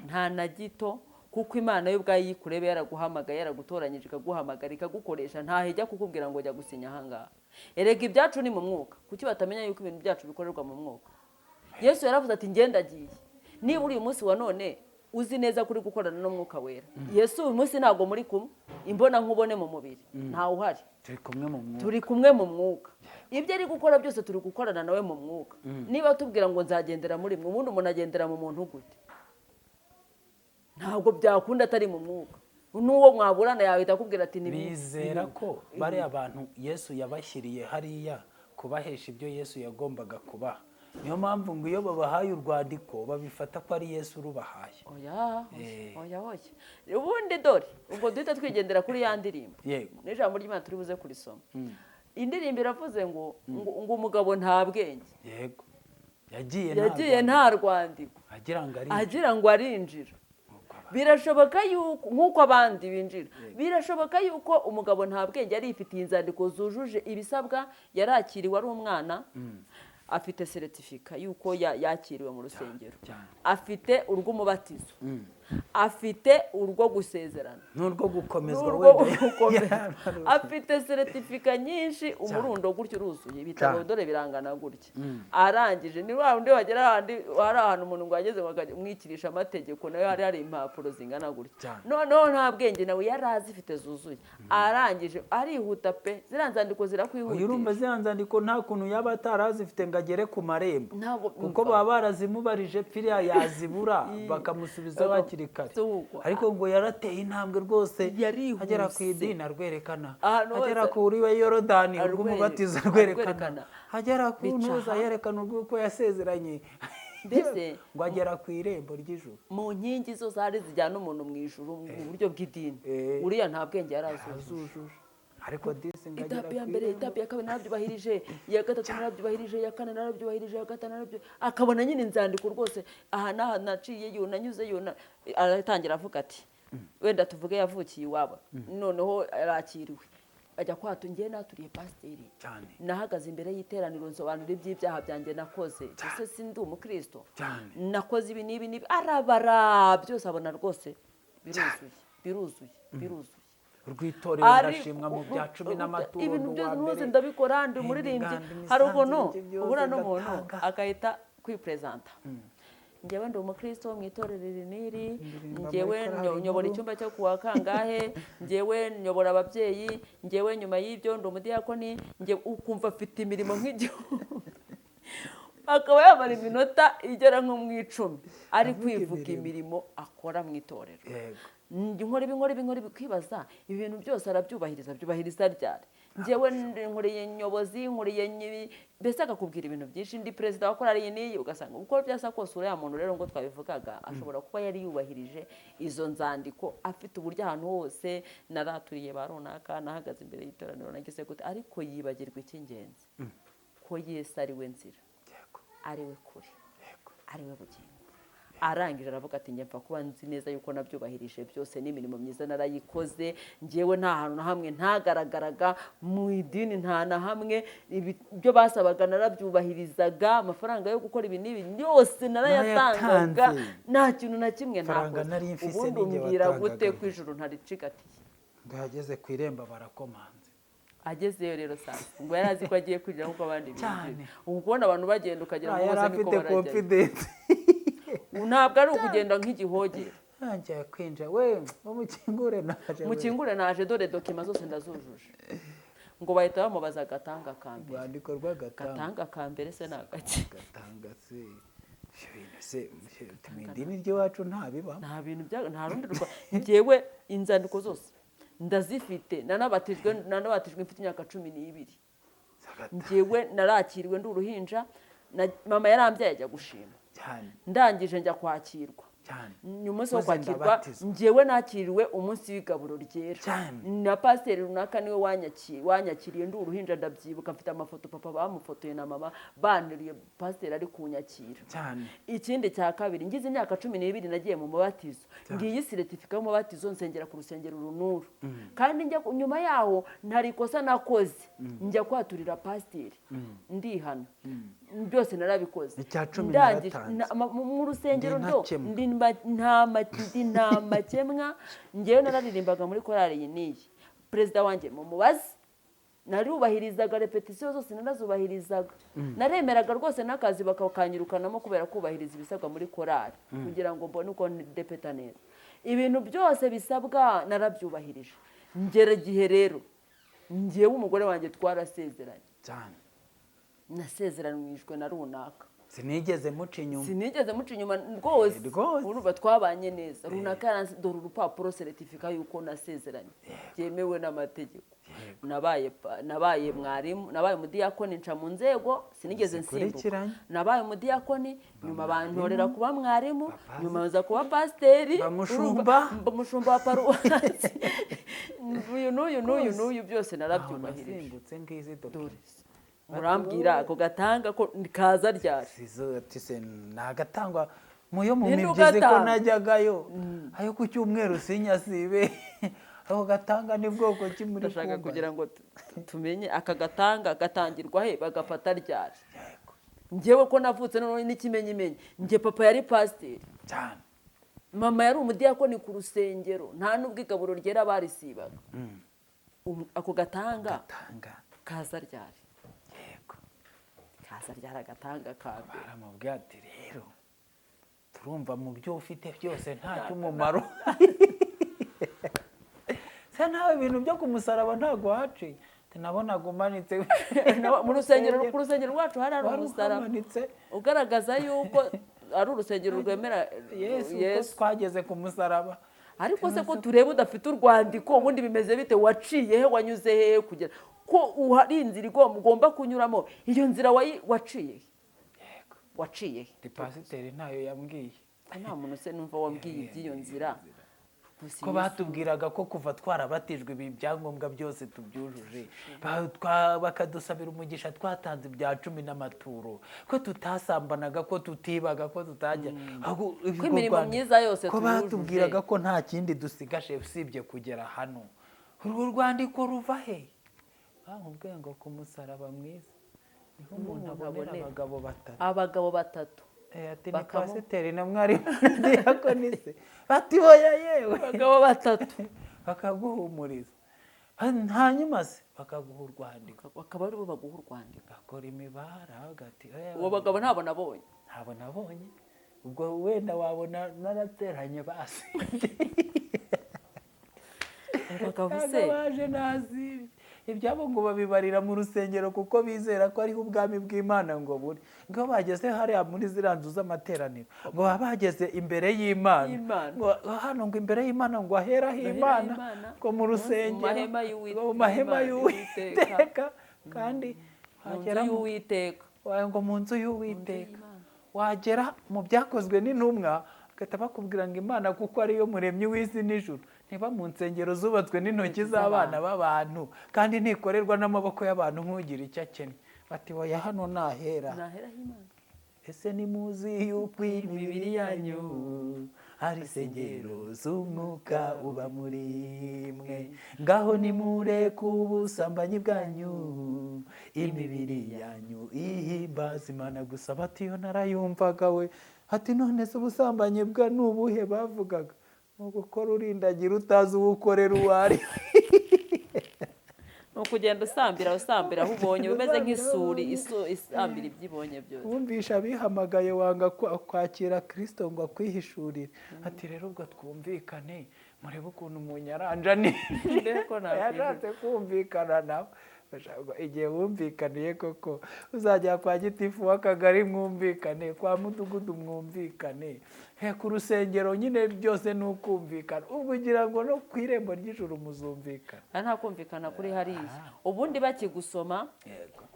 nta na gito, kuko Imana yo ubwayo ikurebe yaraguhamagaye, yaragutoranyije, ikaguhamagara, ikagukoresha, ntahijya kukubwira ngo jya gusinya ahangaha. Erega ibyacu ni mu mwuka. Kuki batamenya yuko ibintu byacu bikorerwa mu mwuka? Yesu yaravuze ati ngendagiye. Niba uri umunsi wa none uzi neza kuri gukorana n'umwuka wera, Yesu uyu munsi ntabwo muri kumwe imbona nkubone mu mubiri, ntawe uhari, turi kumwe mu mwuka. Ibyo ari gukora byose turi gukorana nawe mu mwuka. Niba tubwira ngo nzagendera muri mwe, ubundi umuntu agendera mu muntu gute? Ntabwo byakunda atari mu mwuka. N'uwo mwaburana yahita akubwira ati ni bizera ko bari abantu Yesu yabashyiriye hariya kubahesha ibyo Yesu yagombaga kubaha. Niyo mpamvu ngo iyo babahaye urwandiko babifata ko ari Yesu urubahaye. Oya, oya, oya. Ubundi dore ubwo duhita twigendera kuri ya ndirimbo. N'ijambo ry'Imana turi buze kurisoma. Indirimbo iravuze ngo ngo umugabo nta bwenge. Yego. Yagiye nta rwandiko. Agira ngo arinjira. Birashoboka yuko nkuko abandi binjira, birashoboka yuko umugabo nta bwenge yari ifitiye inzandiko zujuje ibisabwa, yarakiriwe ari umwana, afite seritifika yuko yakiriwe mu rusengero, afite urw'umubatizo, afite urwo gusezerana n'urwo gukomezwa wenda, afite seritifika nyinshi, umurundo gutyo uruzuye, ibitabo dore birangana gutya. Arangije ni wa undi wagera ahandi hari ahantu umuntu ngo ageze mwikirisha amategeko, nawe hari impapuro zingana gutya. Noneho nta bwenge nawe yari azifite zuzuye. Arangije arihuta pe, ziriya nzandiko zirakwihutisha. Urumva ziriya nzandiko nta kuntu yaba atarazifite ngo agere ku marembo, kuko baba barazimubarije piriya yazibura bakamusubiza hakiri kare. Ariko ngo yarateye intambwe rwose, agera ku idini arwerekana, agera ku uriwe Yorodani urw'umubatizo arwerekana, agera ku ntuza yerekana urw'uko yasezeranye, mbese ngo agera ku irembo ry'ijuru. Mu nkingi zo zari zijyana umuntu mu ijuru mu buryo bw'idini, uriya nta bwenge yari azujuje. Ariko disi ngagera etape ya mbere, etape ya kabiri narabyubahirije, iya gatatu narabyubahirije, iya kane narabyubahirije, iya gatanu narabyubahirije, akabona nyine inzandiko rwose, aha n'aha naciye yo nanyuze yo, aratangira avuga ati wenda tuvuge yavukiye iwabo, noneho arakiriwe ajya kwato, ngiye naturiye pasiteri, nahagaze imbere y'iteraniro nsobanura iby'ibyaha byanjye nakoze, ese sindi umukristo, nakoze ibi n'ibi n'ibi, arabara byose abona rwose biruzuye, biruzuye, biruzuye. Rwitorero ndashimwa mu bya 10 n'amaturo ibintu byose ndabikora, ndi umuririmbyi. Hari ukuntu uhura n'umuntu agahita kwipresenta, njyewe ndi umukristo mu itorero iri n'iri, njyewe nyobora icyumba cyo kuwa kangahe, njyewe nyobora ababyeyi, njyewe nyuma y'ibyo ndi umudiyakoni, njyewe ukumva afite imirimo nk'igihumbi, akaba yamara iminota igera nko mu 10 ari kwivuga imirimo akora mu itorero. Nkora ibi nkora ibi nkora ibi, kwibaza ibintu byose arabyubahiriza, byubahiriza ryari? Njyewe nkuriye nyobozi, nkuriye mbese akakubwira ibintu byinshi, ndi perezida wa korali iyi n'iyi, ugasanga uko byasa kose uriya muntu rero ngo twabivugaga ashobora kuba yari yubahirije izo nzandiko, afite uburyo ahantu hose naraturiye ba runaka, nahagaze imbere y'iteraniro, nagize gute, ariko yibagirwa icy'ingenzi ko Yesu ari we nzira, ari we kuri, ari we bugingo. Arangije aravuga ati njye mfa kuba nzi neza yuko nabyubahirije byose n'imirimo myiza narayikoze, njyewe nta hantu na hamwe ntagaragaraga mu idini, nta na hamwe ibyo basabaga narabyubahirizaga, amafaranga yo gukora ibi n'ibi byose narayatangaga, nta kintu na kimwe ntakoze. Ubundi umbwira gute ku ijuru ntaricigatiye? Ngahageze ku irembo barakomanze. Agezeyo rero sasa ngo yari azi ko agiye kwinjira nk'uko abandi binjira, ubu kubona abantu bagenda ukagira ngo bose niko barajyayo, ntabwo ari ukugenda nk'igihogere. Ntangiye kwinjira we mukingure naje, mukingure naje, dore dokima zose ndazujuje. Ngo bahita bamubaza agatanga ka mbere, urwandiko rw'agatanga, gatanga ka mbere se ni agake? Gatanga se ibintu se mu idini ry'iwacu nta biba, nta bintu bya, nta rundi rwa. Njyewe inzandiko zose ndazifite, nanabatijwe mfite imyaka 12, njyewe narakiriwe ndi uruhinja, mama yarambyaye ajya gushima, ndangije njya kwakirwa. Umunsi wo kwakirwa njyewe nakiriwe umunsi w'igaburo ryera na pasiteri runaka niwe wanyakiriye ndi uruhinja, ndabyibuka mfite amafoto papa bamufotoye na mama banuriye pasiteri ari kunyakira. Ikindi cya kabiri, ngize imyaka 12 nagiye mu mubatizo, ngiyi seritifika y'umubatizo, nsengera ku rusengero runuru, kandi njya nyuma yaho ntari ikosa nakoze, njya kwaturira pasiteri ndihana, byose narabikoze. Mu rusengero ndo nta makemwa, ngewe nararirimbaga muri korali iyi n'iyi, perezida wanjye mumubaze, narubahirizaga repetisiyo zose narazubahirizaga, naremeraga rwose n'akazi bakakanyirukanamo kubera kubahiriza ibisabwa muri korali kugira ngo mbone uko ndepeta neza, ibintu byose bisabwa narabyubahirije. Ngera igihe rero ngewe umugore wanjye twarasezeranye cyane, nasezeranijwe na runaka, sinigeze muca inyuma, sinigeze muca inyuma rwose, urumva twabanye neza. Runaka dore urupapuro seritifika yuko nasezeranye byemewe n'amategeko, nabaye mwarimu, nabaye umudiyakoni, nca mu nzego sinigeze nsimbuka, nabaye umudiyakoni, nyuma bantorera kuba mwarimu, nyuma nza kuba pasiteri, umushumba wa paruwasi, uyu n'uyu n'uyu n'uyu byose narabyubahirije. Murambwira ako gatanga ko kaza ryari? Nagatangwa muyo mu mibyizi ko najyagayo ayo ku cyumweru sinyasibe, ako gatanga ni bwoko ki muri ndashaka kugira ngo tumenye aka gatanga gatangirwa he, bagafata ryari? Njyewe ko navutse none n'ikimenyimenyi, njye papa yari pasiteri cyane, mama yari umudiyakoni ku rusengero, nta n'ubwo igaburo ryera barisibaga. Ako gatanga kaza ryari? Kaza ryari agatanga ka mbere? Baramubwira ati rero turumva mu byo ufite byose nta cy'umumaro, se nawe ibintu byo ku musaraba ntabwo waciye, nabonaga umanitse mu rusengero, ku rusengero rwacu hari umusaraba ugaragaza yuko ari urusengero rwemera Yesu, ko twageze ku musaraba. Ariko se ko tureba udafite urwandiko, ubundi bimeze bite? Waciye he? Wanyuze hehe kugera ko uhari inzira ugomba kunyuramo? Iyo nzira waciye he? Waciye he? Pasiteri ntayo yambwiye, nta muntu se numva wambwiye iby'iyo nzira. Ko batubwiraga ko kuva twarabatijwe ibi byangombwa byose tubyujuje, bakadusabira umugisha, twatanze ibya 10 n'amaturo, ko tutasambanaga, ko tutibaga, ko tutajya, ko imirimo myiza yose ko batubwiraga ko nta kindi dusigaje usibye kugera hano. Urwo rwandiko ruva he? Bamubwiye ngo ku musaraba mwiza niho umuntu abonera abagabo batatu, abagabo batatu. Ati ni pasiteri na mwarimu diakoni se, bati boya yewe, abagabo batatu bakaguhumuriza, hanyuma se bakaguha urwandiko, bakaba aribo baguha urwandiko, bakora imibara hagati. Uwo bagabo ntabwo nabonye, ntabwo nabonye, ubwo wenda wabona narateranye basi. Baje nazibye Ibyabo ngo babibarira mu rusengero kuko bizera ko ariho ubwami bw'Imana ngo buri. Ngo iyo bageze hariya muri ziriya nzu z'amateraniro, ngo baba bageze imbere y'Imana. Y'Imana. Ngo hano ngo imbere y'Imana ngo aheraho Ahera Imana, Imana, ngo mu rusengero, mu mahema y'Uwiteka, ngo mu mahema y'Uwiteka. y'Uwiteka. Kandi Mu nzu wagera mu y'Uwiteka. Ngo mu nzu y'Uwiteka. Y'Imana. Wagera mu byakozwe n'intumwa, bagahita bakubwira ngo Imana kuko ariyo muremyi w'isi n'ijuru, ntiba mu nsengero zubatswe n'intoki z'abana b'abantu, kandi ntikorerwa n'amaboko y'abantu nk'ugira icyo akennye. Bati oya, hano nahera. Naheraho Imana. Ese nimuzi yuko imibiri yanyu ari insengero z'umwuka uba muri mwe? Ngaho nimureke ubusambanyi bwanyu, imibiri yanyu ihimbaza Imana gusa. Bati iyo narayumvaga we. Ati none se ubusambanyi bwa ni ubuhe bavugaga? Ni ugukora urindagira utazi uwo ukorera uwo ari we. Ni ukugenda usambira usambira aho ubonye, umeze nk'isuri isambira ibyo ibonye byose. Wumvisha abihamagaye wanga kwakira Kristo ngo akwihishurire. Ati rero ubwo twumvikane, murebe ukuntu munyaranja ni Ndebe ko nakwiga. Yashatse kumvikana nawe. Igihe wumvikaniye koko, uzajya kwa gitifu w'akagari mwumvikane, kwa mudugudu mwumvikane, he ku rusengero nyine byose ni ukumvikana. Ubwo ugira ngo no ku irembo ry'ijuru muzumvikana? Aha nta kumvikana kuri hariya. Ubundi bakigusoma,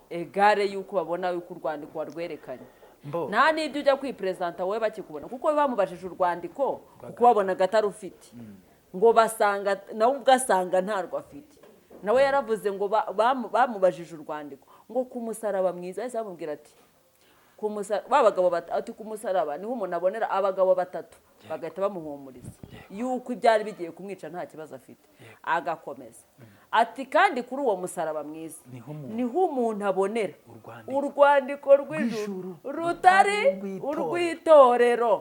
egare y'uko babona yuko urwandiko warwerekanye. Mbo. Nta n'ibyo ujya kwiperezanta wowe bakikubona, kuko bamubajije urwandiko kuko babonaga atarufite, ngo basanga nawe ubwo asanga ntarwo afite. Nawe yaravuze ngo bamubajije urwandiko ngo ku musaraba mwiza, bahise bamubwira ati ku musaraba, ba bagabo ati ku musaraba niho umuntu abonera abagabo batatu, bagahita bamuhumuriza yuko ibyari bigiye kumwica nta kibazo afite. Agakomeza ati kandi kuri uwo musaraba mwiza Niho umuntu niho umuntu abonera Urwandiko. urwandiko rw'ijuru Rw'ijuru. rutari Rw'itorero. urw'itorero.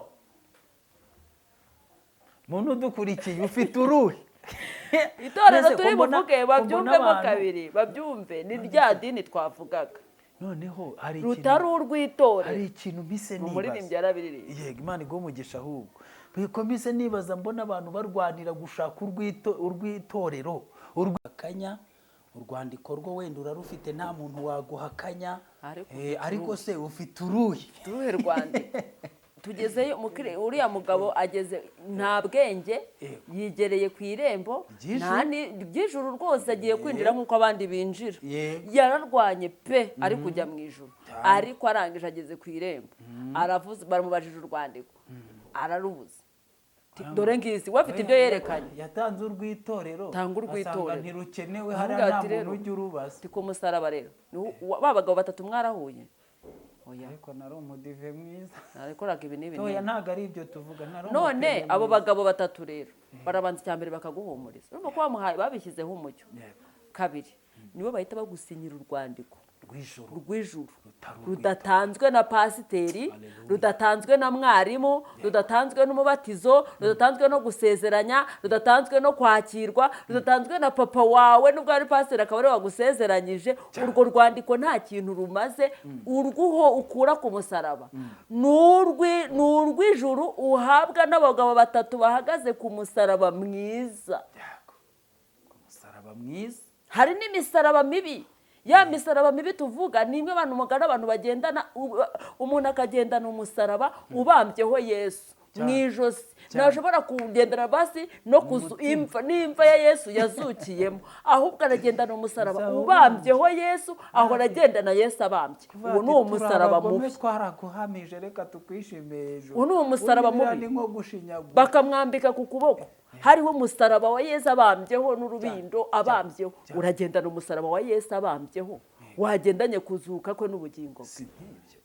Muntu udukurikiye, ufite uruhe? Itorero Mbese turi ko mbona buvuge ko mbona babyumvemo abantu kabiri, babyumve, ni rya dini twavugaga Noneho hari ikintu rutari urw'itorero. Hari ikintu mpise nibaza. Umuririmbyi yarabiririmba. Yego, Imana iguhe umugisha. Ahubwo biko mpise nibaza, mbona abantu barwanira gushaka urw'itorero, urw'akanya. Urwandiko rwo wenda urarufite, nta muntu waguhakanya. Ariko Ariko se ufite uruhe? Uruhe rwandiko? Tugezeyo, uriya mugabo ageze nta bwenge, yigereye ku irembo Ry'ijuru. Nta ry'ijuru rwose, agiye kwinjira nk'uko abandi binjira. Yararwanye pe, ari kujya mu ijuru, ariko arangije ageze ku irembo, aravuze, baramubajije urwandiko, ararubuze. Ati, dore ngizi, we afite ibyo yerekanye. Yatanze urw'itorero. Tanga urw'itorero. Asanga ntirukenewe Aravuga hariya, nta ati muntu rero, ujya urubaza. Ati ku musaraba rero ba bagabo batatu mwarahuye? Oya. Ariko nari umudive mwiza. Nakoraga ibi n'ibi Oya, n'ibi. ntabwo ari ibyo tuvuga, nari None umupene abo mwiza. bagabo batatu rero barabanza icya mbere bakaguhumuriza, urumva ko bamuhaye, babishyizeho umucyo. Kabiri, nibo bahita bagusinyira urwandiko Rw'ijuru. rw'ijuru. Rutari Rudatanzwe na pasiteri, Haleluya. rudatanzwe na mwarimu, rudatanzwe n'umubatizo, rudatanzwe no gusezeranya, rudatanzwe no kwakirwa, rudatanzwe na papa wawe nubwo ari pasiteri akaba ariwe wagusezeranyije. Urwo rwandiko nta kintu rumaze. Urw'uho ukura ku musaraba ni urw'ijuru uhabwa n'abagabo batatu bahagaze ku musaraba mwiza. Yego. Ku musaraba mwiza. Hari n'imisaraba mibi. Ya misaraba mibi tuvuga ni imwe abantu mugana, abantu bagendana, umuntu akagendana umusaraba ubambyeho Yesu mu ijosi, ntashobora kugendana basi no kuzu imva n'imva ya Yesu yazukiyemo, ahubwo aragendana umusaraba Uzaba ubambyeho Yesu, ahora agendana Yesu abambye. Kuvuga Uwo ni ati, umusaraba "Turi abagome, mubi. twaraguhamije, reka tukwishime hejuru." Uwo ni umusaraba Undi biriya mubi. ni nko gushinyagura. Bakamwambika ku kuboko hariho umusaraba wa Yesu abambyeho n'urubindo abambyeho. Uragendana umusaraba wa Yesu abambyeho, wagendanye kuzuka kwe n'ubugingo bwe. Si nk'ibyo,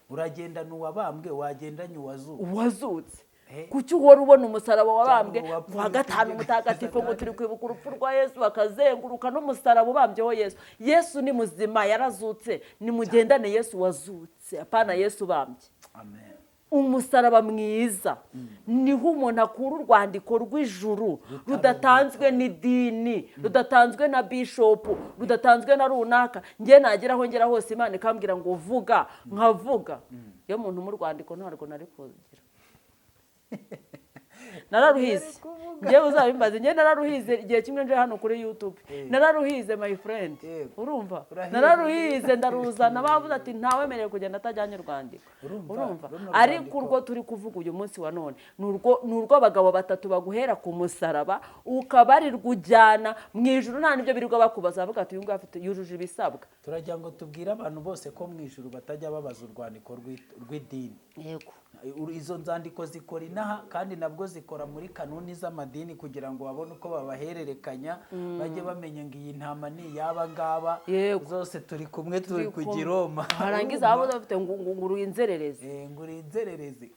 uragendana uwabambwe, wagendanye uwazuka. Uwazutse. Eh. Kuki uhora ubona umusaraba wabambwe Cyangwa uwapfuye wa gatanu utigeze mutagatifu, ngo turi kwibuka urupfu rwa Yesu, bakazenguruka n'umusaraba ubambyeho Yesu? Yesu ni muzima, yarazutse. Nimugendane Yesu wazutse, apana Yesu ubambye. Amen. Umusaraba mwiza niho umuntu akura urwandiko rw'ijuru rudatanzwe n'idini, rudatanzwe na bishopu, rudatanzwe na runaka. Njye nagera aho ngera hose, Imana ikambwira ngo vuga, nkavuga. Iyo muntu mu rwandiko ntarwo nari kugira. Nararuhize njyewe, uzabimbaze, njyewe nararuhize. Igihe kimwe nje hano kuri YouTube nararuhize, my friend. Urumva, nararuhize ndaruzana, bavuze ati ntawemerewe kugenda atajyanye urwandiko. Urumva, ariko urwo turi kuvuga uyu munsi wa none ni urw'abagabo batatu baguhera ku musaraba ukabarirwa ujyana mu ijuru, nta n'ibyo birirwa bakubaza, bavuga ati uyu nguyu afite yujuje ibisabwa. Turagira ngo tubwire abantu bose ko mu ijuru batajya babaza urwandiko rw'idini. Yego. Izo nzandiko zikora inaha, kandi nabwo zikora muri kanuni z'amadini kugira ngo babone uko babahererekanya, bajye bamenya ngo iyi ntama ni iy'aba ngaba, zose turi kumwe, turi ku Giroma. Harangiza waba bafite ngo uri inzererezi. Ngo uri inzererezi.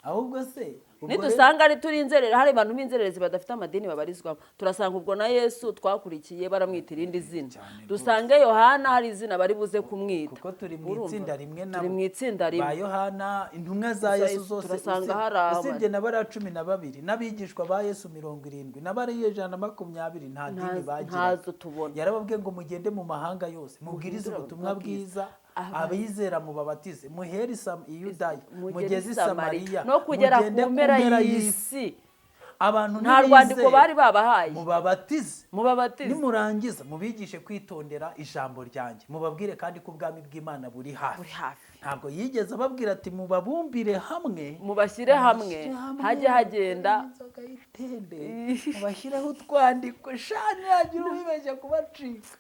Ahubwo se nidusanga ari turi inzerere, hari abantu b'inzererezi badafite amadini babarizwamo, turasanga ubwo na Yesu twakurikiye baramwita irindi zina, dusange Yohana hari izina bari buze kumwita, kuko turi mu itsinda rimwe nabo, turi mu itsinda rimwe ba Yohana, intumwa za Yesu zose turasanga hari usibye na bariya 12 n'abigishwa ba Yesu 70 n'abari 120 nta dini bagira, ntazo tubona. Yarababwiye ngo mugende mu mahanga yose mubwirize ubutumwa bwiza, abizera mubabatize, muhere i Yudaya, mugeze i Samariya, no kugera ku mpera y'isi. Abantu nta rwandiko bari babahaye, mubabatize, mubabatize, nimurangiza mubigishe kwitondera ijambo ryanjye, mubabwire kandi ko ubwami bw'Imana buri hafi. Ntabwo yigeze ababwira ati mubabumbire hamwe, mubashyire hamwe, hajye hagenda mubashyireho utwandiko, shani yagira uwibeshya kubacika,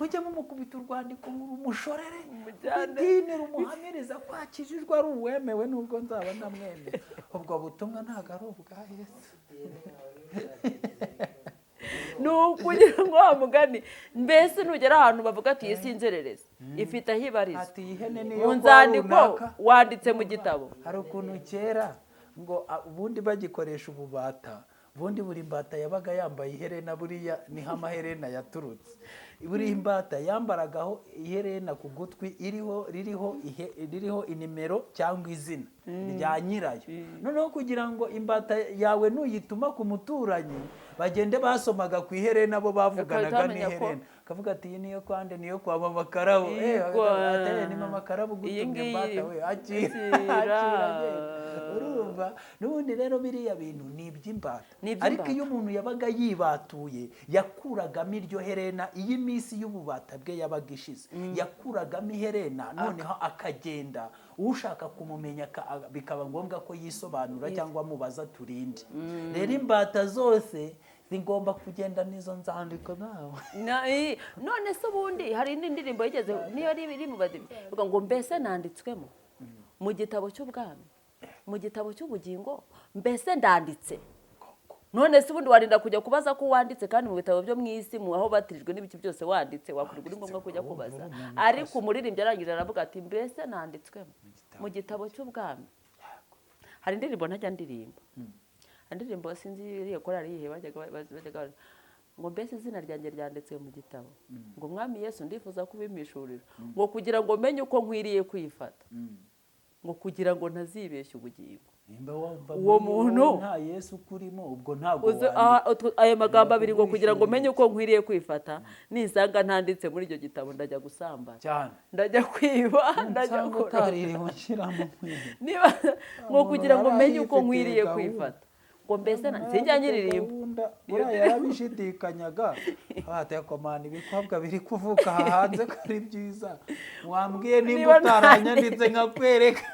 mujye mumukubita urwandiko rumushorere, idini rumuhamiriza ko akijijwe ari uwemewe, nubwo nzaba ntamwemera. Ubwo butumwa ntabwo ari ubwa Yesu. Ni ukugira ngo wa mugani mbese nugera ahantu bavuga ati iyi si inzererezi ifite aho ibariza, mu nzandiko wanditse mu gitabo. Hari ukuntu kera ngo ubundi bagikoresha ububata, ubundi buri mbata yabaga yambaye iherena, buriya niho amaherena yaturutse. Buri mbata yambaragaho iherena ku gutwi ririho inimero cyangwa izina rya nyirayo. Noneho kugira ngo imbata yawe nuyituma ku muturanyi, bagende basomaga ku iherena, bo bavuganaga n'iherena, akavuga ati iyi niyo kwande, niyo kwa mama Karabo, ni mama Karabo ugutumye imbata we, akira. Urumva, n'ubundi rero biriya bintu ni iby'imbata. Ariko iyo umuntu yabaga yibatuye yakuragamo iryo herena, iyi minsi y'ububata bwe yabaga ishize, yakuragamo iherena, noneho akagenda ushaka kumumenya bikaba ngombwa ko yisobanura cyangwa amubaza turinde. Rero imbata zose zigomba kugenda n'izo nzandiko nawe. None se ubundi hari indi ndirimbo yigeze niyo iri mu badive ngo mbese nanditswemo mu gitabo cy'ubwami, mu gitabo cy'ubugingo, mbese ndanditse. None se ubundi warinda kujya kubaza ko wanditse, kandi mu bitabo byo mu isi mu aho batirijwe n'ibiki byose wanditse, wakurirwa uri ngombwa kujya kubaza. Ariko umuririmbyi arangije aravuga ati mbese nanditswemo mu gitabo cy'ubwami. Hari indirimbo ntajya ndirimba, indirimbo sinzi iriya korali yihe bajyaga ngo mbese izina ryanjye ryanditswe mu gitabo, ngo mwami Yesu ndifuza kubimishurira, ngo kugira ngo menye uko nkwiriye kwifata, ngo kugira ngo ntazibeshye ubugingo. Uwo muntu nta Yesu kurimo, ubwo ntabwo ayo magambo abiri ngo kugira ngo menye uko nkwiriye kwifata, nisanga ntanditse muri icyo gitabo ndajya gusambana, ndajya kwiba, ndajya niba ngo kugira ngo menye uko nkwiriye kwifata, ngo mbese sinjya nyiririmba. Buriya yarabishidikanyaga, komana ibikobwa biri kuvuka aha hanze ko ari byiza, wambwiye nimba utaranyanditse nkakwereka.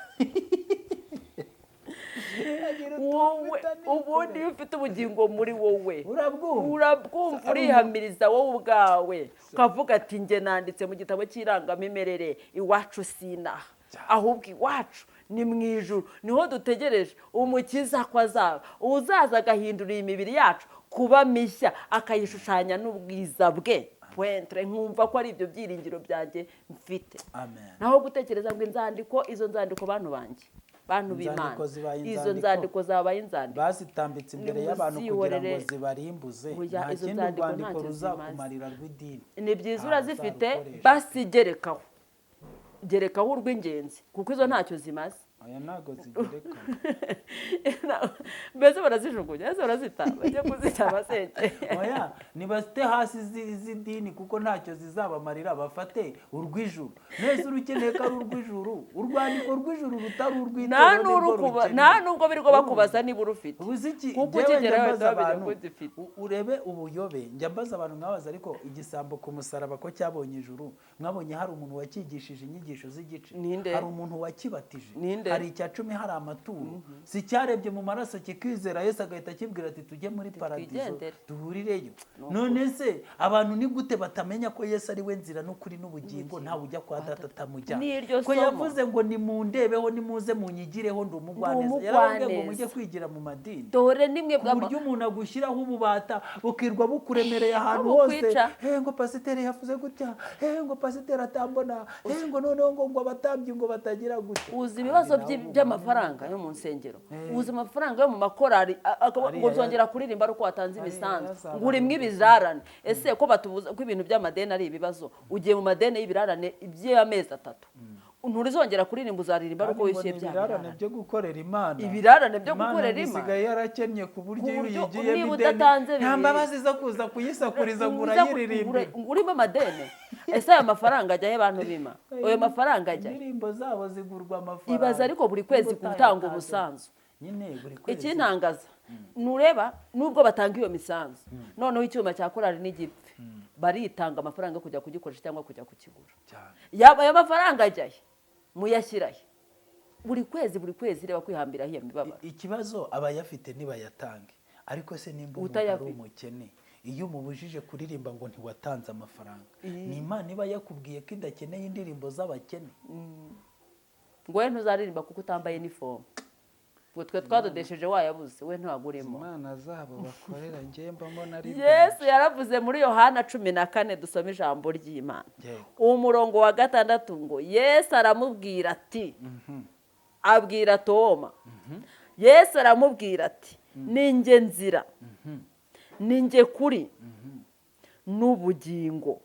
Wowe ubundi iyo ufite ubugingo muri wowe urabwumva, urihamiriza wowe ubwawe ukavuga ati njye nanditse mu gitabo cy'irangamimerere, iwacu sinaha, ahubwo iwacu ni mu ijuru, niho dutegereje umukiza ko azaba, uzaza agahindura iyi mibiri yacu kuba mishya, akayishushanya n'ubwiza bwe. Pointre, nkumva ko ari ibyo byiringiro byanjye mfite. Naho gutekereza ngo inzandiko, izo nzandiko bantu banjye, bantu b'Imana, izo nzandiko zabaye inzandiko bazitambitse imbere y'abantu kugira ngo zibarimbuze. Nta kindi urwandiko ruzakumarira rw'idini. Ni byiza urazifite, basigerekaho, gerekaho urw'ingenzi, kuko izo ntacyo zimaze. Aya ntago zigereka. Mbese barazijugunya, ese barazita, bajye kuzita basenge. Oya, nibasite hasi z'idini kuko ntacyo zizabamarira, bafate urw'ijuru. Nese urukeneye ko ari urw'ijuru, urwandiko rw'ijuru rutari urw'itorero. Nta nubwo birirwa bakubaza niba urufite. Kuko ukigeraho bamenya ko ugifite. Urebe ubuyobe, njya mbaza abantu nkabaza, ariko igisambo ku musaraba ko cyabonye ijuru, mwabonye hari umuntu wakigishije inyigisho z'igice, hari umuntu wakibatije, hari icya 10, hari amaturo, si cyarebye mu maraso kikizera Yesu agahita akibwira ati tujye muri paradizo duhurireyo. None se abantu ni gute batamenya ko Yesu ari we nzira n'ukuri n'ubugingo, ntawe ujya kwa data atamujyana? Ko yavuze ngo nimundebeho, nimuze munyigireho, ndi umugwaneza. Yarababwiye ngo mujye kwigira mu madini. Dore nimwe bw'aburyo umuntu agushyiraho ububata bukirwa bukuremereye ahantu hose. Ngo pasiteri yavuze gutya, ngo pasiteri atambona, ngo noneho ngo abatambyi ngo batagira gutya. Uzi ibibazo by'amafaranga yo mu nsengero, uzi amafaranga yo mu makorari, ngo uzongera kuririmba ari uko watanze imisanzu, ngo urimwe ibirarane. Ese ko batubuza ko ibintu by'amadeni ari ibibazo, ugiye mu madeni y'ibirarane by'amezi 3, nturizongera kuririmba, uzaririmba ari uko wishyuye bya birarane byo gukorera Imana. Ibirarane byo gukorera Imana isigaye yarakennye ku buryo iyo uyigiyemo ideni nta mbabazi zo kuza kuyisakuriza ngo urayiririmbe, urimo amadeni. Ese aya mafaranga ajya he bantu bima? Ayo mafaranga ajya? Indirimbo zabo zigurwa amafaranga. Ibaza ariko buri kwezi gutanga umusanzu. Nyine buri kwezi. Ikintangaza nureba nubwo batanga iyo misanzu, noneho icyuma cya korali n'igipfe, baritanga amafaranga yo kujya kugikoresha cyangwa kujya kukigura. Yaba ayo mafaranga ajya he? Muyashyirahe buri kwezi, buri kwezi reba kwihambira hiya mibabaro. Ikibazo abayafite nibayatange, ariko se nimba umuntu ari umukene, iyo umubujije kuririmba ngo ntiwatanze amafaranga, ni Imana iba yakubwiye ko idakeneye indirimbo z'abakene. Ngo we ntuzaririmba kuko utambaye inifomu, ngo twe twadodesheje wayabuze, we ntagurimo. Imana zabo bakorera njye mbona ari Yesu yaravuze muri Yohana 14, dusome ijambo ry'Imana umurongo wa 6 ngo Yesu aramubwira ati, abwira Toma, Yesu aramubwira ati ninjye nzira, ninjye kuri, n'ubugingo,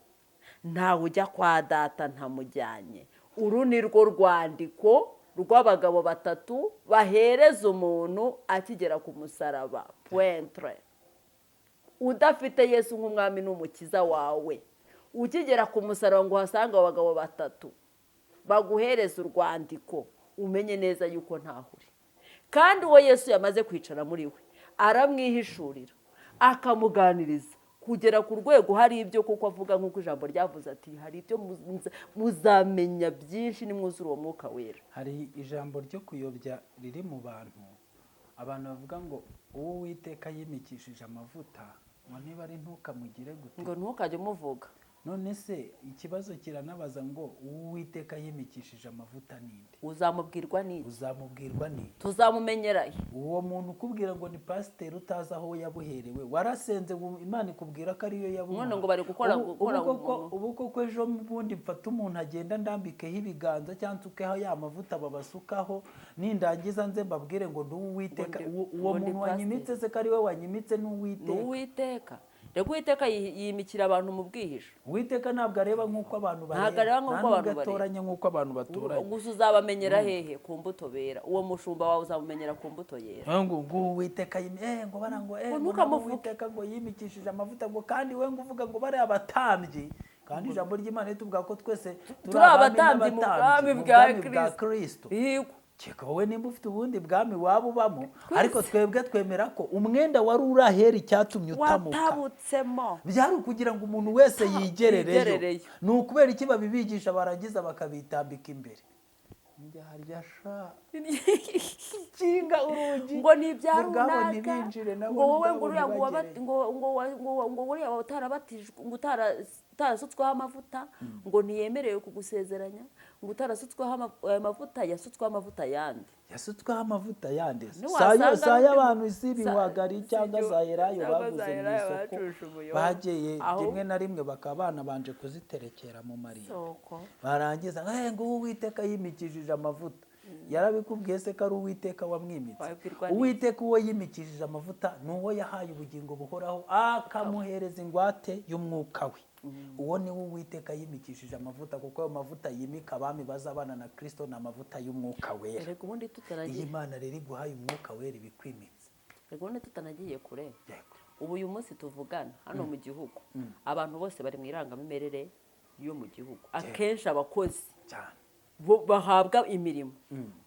ntawe ujya kwa data ntamujyanye. Uru ni rwo rwandiko rw'abagabo 3 bahereza umuntu akigera ku musaraba. Pointre. Udafite Yesu nk'umwami n'umukiza wawe, ukigera ku musaraba ngo uhasanga abagabo 3 baguhereza urwandiko, umenye neza yuko ntahuri. Kandi uwo Yesu yamaze kwicara muri we, aramwihishurira, akamuganiriza kugera ku rwego hari ibyo kuko avuga nk'uko ijambo ryavuze ati hari ibyo muzamenya byinshi nimwuzura uwo mwuka wera. Hari ijambo ryo kuyobya riri mu bantu, abantu bavuga ngo uwo Uwiteka yimikishije amavuta ngo niba ari ntukamugire gute, ngo ntukajye umuvuga. None se ikibazo kiranabaza ngo Uwiteka yimikishije amavuta ninde? Uzamubwirwa n'iki? Uzamubwirwa n'iki? Tuzamumenyerahe? Uwo muntu ukubwira ngo ni pasiteri utazi aho yabuherewe, warasenze Imana ikubwira ko ariyo yabuhawe. None ngo bari gukora ubu koko ejo bundi mfata umuntu agenda ndambikeho ibiganza cyangwa nsukeho ya mavuta babasukaho, nindangiza nze mbabwire ngo ndi Uwiteka. Uwo muntu wanyimitse se ko ari we wanyimitse? Ni Uwiteka. Ni Uwiteka. Rego Uwiteka yimikira abantu mu bwihisho. Uwiteka ntabwo areba nk'uko abantu bareba. Ntabwo areba nk'uko abantu bareba. Atoranya nk'uko abantu batoranya. Gusa uzabamenyera hehe? Ku mbuto bera. Uwo mushumba wawe uzamumenyera ku mbuto yera. Ngo Uwiteka ngo barango Uwiteka ngo yimikishije amavuta, ngo kandi we ngo uvuga ngo bari abatambyi. Kandi ijambo ry'Imana rituvuga ko twese turi abatambyi mu bwami bwa Kristo. Keka wowe nimba ufite ubundi bwami waba ubamo, ariko twebwe twemera ko umwenda wari urahera icyatumye utamuka watabutsemo byari ukugira ngo umuntu wese yigerereyo. Ni ukubera iki babibigisha barangiza bakabitambika imbere? Njya sha kinga urugi ngo ni ibya runaka, ngo wowe ngo uriya ngo uriya utarabatijwe, ngo utarasutsweho amavuta, ngo ntiyemerewe kugusezeranya, ngo utarasutsweho amavuta yasutsweho amavuta yandi. Yasutsweho amavuta yandi. Sayo abantu isi ibiwagari cyangwa za elayo baguze mu isoko, bageye rimwe na rimwe bakaba banabanje kuziterekera mu mariba, barangiza ngo Uwiteka yimikishije amavuta. Yarabikubwiye se ko ari Uwiteka wamwimitse? Uwiteka uwo yimikishije amavuta ni uwo yahaye ubugingo buhoraho, akamuhereza ingwate y'umwuka we. Uwo ni we Uwiteka yimikishije amavuta, kuko ayo mavuta yimika abami bazabana na Kristo ni amavuta y'umwuka wera. Erega ubundi Iyi tutanagiye, Imana rero iguhaye umwuka wera ibikwimitse. Erega ubundi tutanagiye kure. Yego. Ubu uyu munsi tuvugana hano mu gihugu, abantu bose bari mu irangamimerere yo mu gihugu. Akenshi abakozi cyane bo bahabwa imirimo,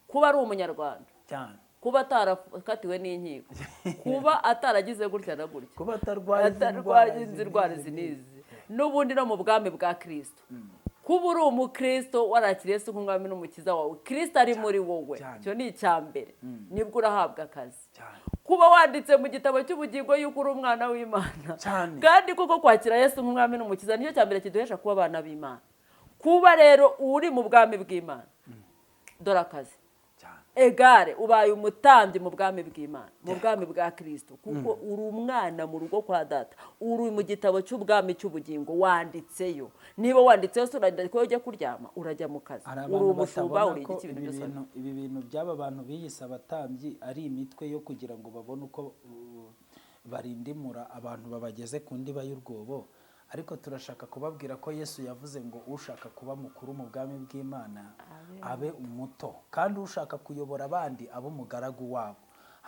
kuba ari umunyarwanda, cyane kuba atarakatiwe n'inkiko, kuba ataragize gutya na gutya, kuba atarwaye izi atarwaye ndwara izi ndwara izi izi n'izi. n'izi. N'ubundi no mu bwami bwa Kristo, kuba uri umukristo warakiriye Yesu nk'umwami n'umukiza wawe, Kristo ari muri wowe, Cyane. icyo ni icya mbere, nibwo urahabwa akazi. Cyane. Kuba wanditse mu gitabo cy'ubugingo yuko uri umwana w'Imana, Cyane. kandi kuko kwakira Yesu nk'umwami n'umukiza nicyo cya mbere kiduhesha kuba abana b'Imana. Kuba rero uri mu bwami bw'Imana, dore akazi, Cyane. egare ubaye umutambyi mu bwami bw'Imana, mu bwami bwa Kristo, kuko uri umwana mu rugo kwa data, uri mu gitabo cy'ubwami cy'ubugingo, wanditseyo. Niba wanditseyo, se uragenda ko ujya kuryama, urajya mu kazi, Hari uri abantu umushumba, batabona uri ko igiki, ibintu ibi byose. bintu, ibi bintu by'aba bantu biyise abatambyi ari imitwe yo kugira ngo babone uko barindimura abantu babageze ku ndiba y'urwobo. Ariko turashaka kubabwira ko Yesu yavuze ngo ushaka kuba mukuru mu bwami bw'Imana abe umuto, kandi ushaka kuyobora abandi abe umugaragu wabo.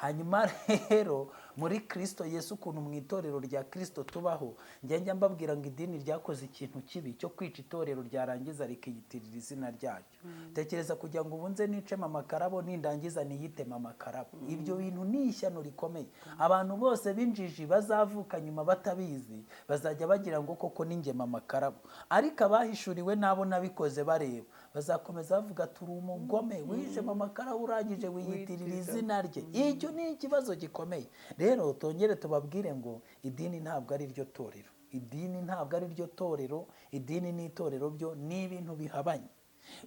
Hanyuma rero muri Kristo Yesu, ukuntu mu itorero rya Kristo tubaho, njya mbabwira ngo idini ryakoze ikintu kibi cyo kwica itorero, ryarangiza rikiyitirira izina ryaryo. Tekereza kugira ngo ubunze nice Mama Karabo, nindangiza niyite Mama Karabo. Ibyo bintu ni ishyano rikomeye. Abantu bose b'injiji bazavuka nyuma batabizi bazajya bagira ngo koko ni njye Mama Karabo, ariko abahishuriwe n'abo nabikoze bareba bazakomeza bavuga turi umugome wishe Mama Karabo, urangije wiyitirira izina rye. Icyo ni ikibazo gikomeye. Rero tongere tubabwire ngo idini ntabwo ari ryo torero, idini ntabwo ari ryo torero, idini n'itorero byo ni ibintu bihabanye.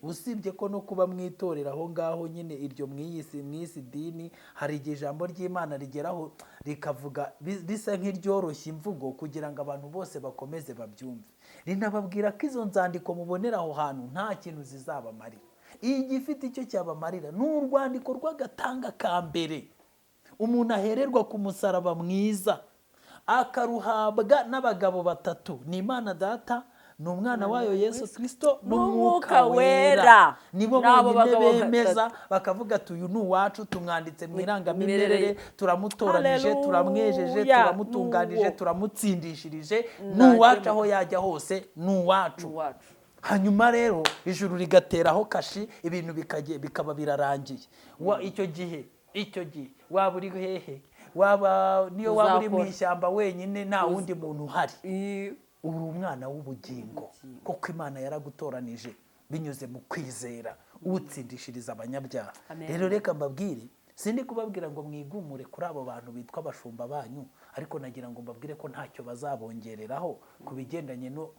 Usibye ko no kuba mu itorero aho ngaho nyine iryo mw'isi dini, hari igihe ijambo ry'Imana rigeraho rikavuga risa nk'iryoroshya imvugo kugira ngo abantu bose bakomeze babyumve, rinababwira ko izo nzandiko mubonera aho hantu nta kintu zizabamarira. Igifite icyo cyabamarira ni urwandiko rw'agatanga ka mbere umuntu ahererwa ku musaraba mwiza, akaruhabwa n'abagabo batatu, ni Imana Data, ni umwana wayo Yesu Kristo, n'umwuka N'umwuka wera. wera. Nibo N'abo bonyine bagabo bemeza batatu. bakavuga ati uyu ni uwacu, tumwanditse mu irangamimerere, Mimerere. turamutoranije, Haleluya. turamwejeje, turamutunganije, N'uwo. turamutsindishirije, ni Ntajye uwacu, aho yajya hose ni uwacu. Uwacu. Hanyuma rero ijuru rigateraho kashi, ibintu bikaba birarangiye. Icyo gihe waba uri hehe, waba niyo waba uri mu Uzakora. ishyamba wenyine, nta wundi muntu uhari, I- uri umwana w'ubugingo, kuko Imana yaragutoranije binyuze mu kwizera, utsindishiriza abanyabyaha. Amen. Rero reka mbabwire, sindi kubabwira ngo mwigumure kuri abo bantu bitwa abashumba banyu, ariko nagira ngo mbabwire ko ntacyo bazabongereraho ku bigendanye no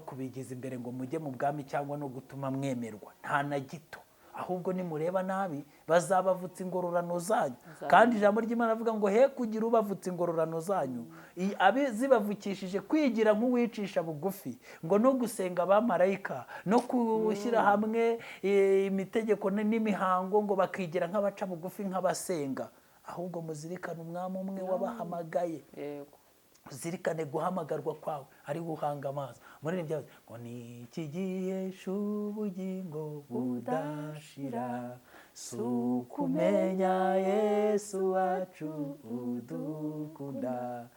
kubigiza imbere ngo mujye mu bwami cyangwa no gutuma mwemerwa, nta na gito. Ahubwo nimureba nabi bazabavutsa ingororano zanyu. Kandi ijambo ry'Imana avuga ngo he kugira ubavutsa ingororano zanyu, zibavukishije kwigira nk'uwicisha bugufi, ngo no gusenga abamarayika no gushyira hamwe imitegeko n'imihango, ngo bakigira nk'abaca bugufi nk'abasenga. Ahubwo muzirikane umwami umwe wabahamagaye. Yego. Uzirikane guhamagarwa kwawe ari guhanga amaso. Muri ibyo ngo ni iki gihe cy'ubugingo budashira, si ukumenya Yesu wacu udukunda,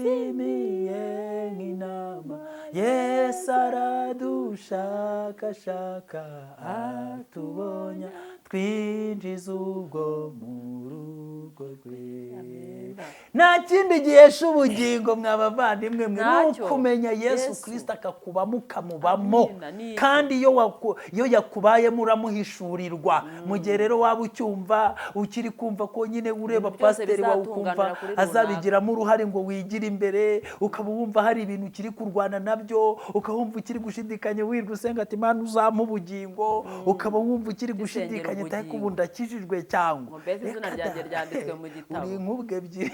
twarazimiye nk'intama, Yesu aradushakashaka atubonya, twinjiza ubwo mu rugo rwe. Nta kindi gihesha ubugingo mwa bavandimwe mwe, ni Ntacyo. ukumenya Yesu Yesu. Kristo akakubamo ukamubamo. Amina, ni icyo. Kandi iyo yakubayemo uramuhishurirwa. Mu gihe rero waba ucyumva ukiri kumva ko nyine ureba Ibintu byose pasiteri wawe ukumva bizatunganira kuri runaka. azabigiramo uruhare ngo wigire imbere, ukaba wumva hari ibintu ukiri kurwana nabyo, ukaba wumva ukiri gushidikanya, wirwa usenga ati Imana uzampa ubugingo, ukaba wumva ukiri Dusengera gushidikanya ati ariko ubugingo. ubu ndakijijwe cyangwa Ngo mbese izina Reka ryanjye da. ryanditswe mu gitabo. Uri inkubwe ebyiri.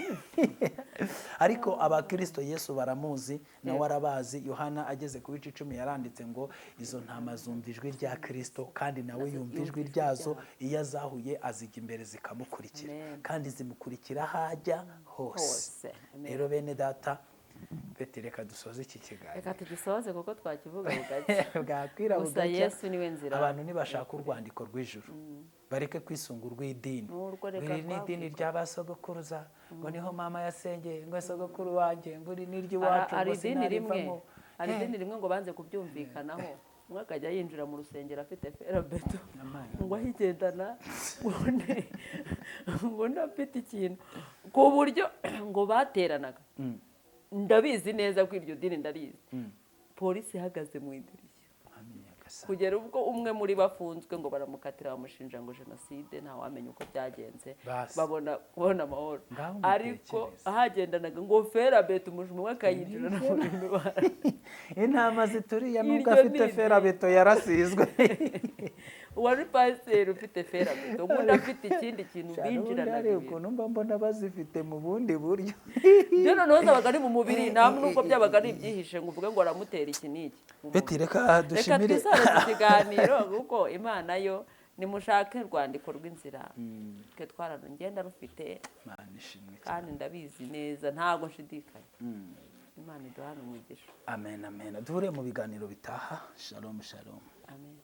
Ariko abakristo Yesu baramuzi, nawe Yego. arabazi. Yohana ageze ku bice 10 yaranditse ngo izo ntama zumva ijwi rya Kristo, kandi nawe Nazo yumva yumva ijwi ijwi ryazo, ryabo. iyo azahuye azijya imbere zikamukurikira, Amen. kandi zimukurikira aho ajya hose. Hose. Amen. Rero bene data, Beti, reka dusoze iki kiganiro. Reka tugisoze kuko twakivuga bugacya. Bwakwira Gusa bugacya. Yesu niwe nzira. Abantu nibashaka urwandiko rw'ijuru, bareke kwisunga urw'idini. N'urwo reka Iri ni idini twabwirwa. rya ba sogokuruza, ngo niho mama yasengeye, ngo sogokuru wanjye, ngo iri ni iry'iwacu, Hari ngo idini rimwe sinarivamo. Hari idini rimwe ngo banze kubyumvikanaho, umwe akajya yinjira mu rusengero afite ferabeto, ngo ahigendana, ngo undi afite ikintu, ku buryo ngo bateranaga. Ndabizi neza ko iryo dini ndarizi, polisi ihagaze mu idirishya. Mwami Nyagasani. Kugera ubwo umwe muri bo afunzwe, ngo baramukatira, bamushinja ngo jenoside, ntawamenya uko byagenze. Basi. Babona kubona amahoro. Ngaho Ariko mutekereze. ahagendanaga ngo ferabeto, umujura umwe akayinjirana mu bintu. Intama zituriye nubwo Iryo afite ni idini. Ferabeto yarasizwe. Uwari pasiteri ufite ferabeto, ubundi afite ikindi kintu, Cyane, ubundi binjiranaga hari ibintu. ukuntu mba mbona bazifite mu bundi buryo. Byo noneho zabaga ari mu mubiri, nta nubwo byabaga ari ibyihishe ngo uvuge ngo aramutera iki n'iki. Beti, reka Reka dushimire. twisoreze ikiganiro, kuko Imana yo, nimushake urwandiko rw'inzira, twe twararugenda rufite. Imana ishimwe cyane. Kandi ndabizi neza, ntabwo nshidikanya. Imana iduhane umugisha. Amen, amen. Duhure mu biganiro bitaha. Shalom, shalom. Amen.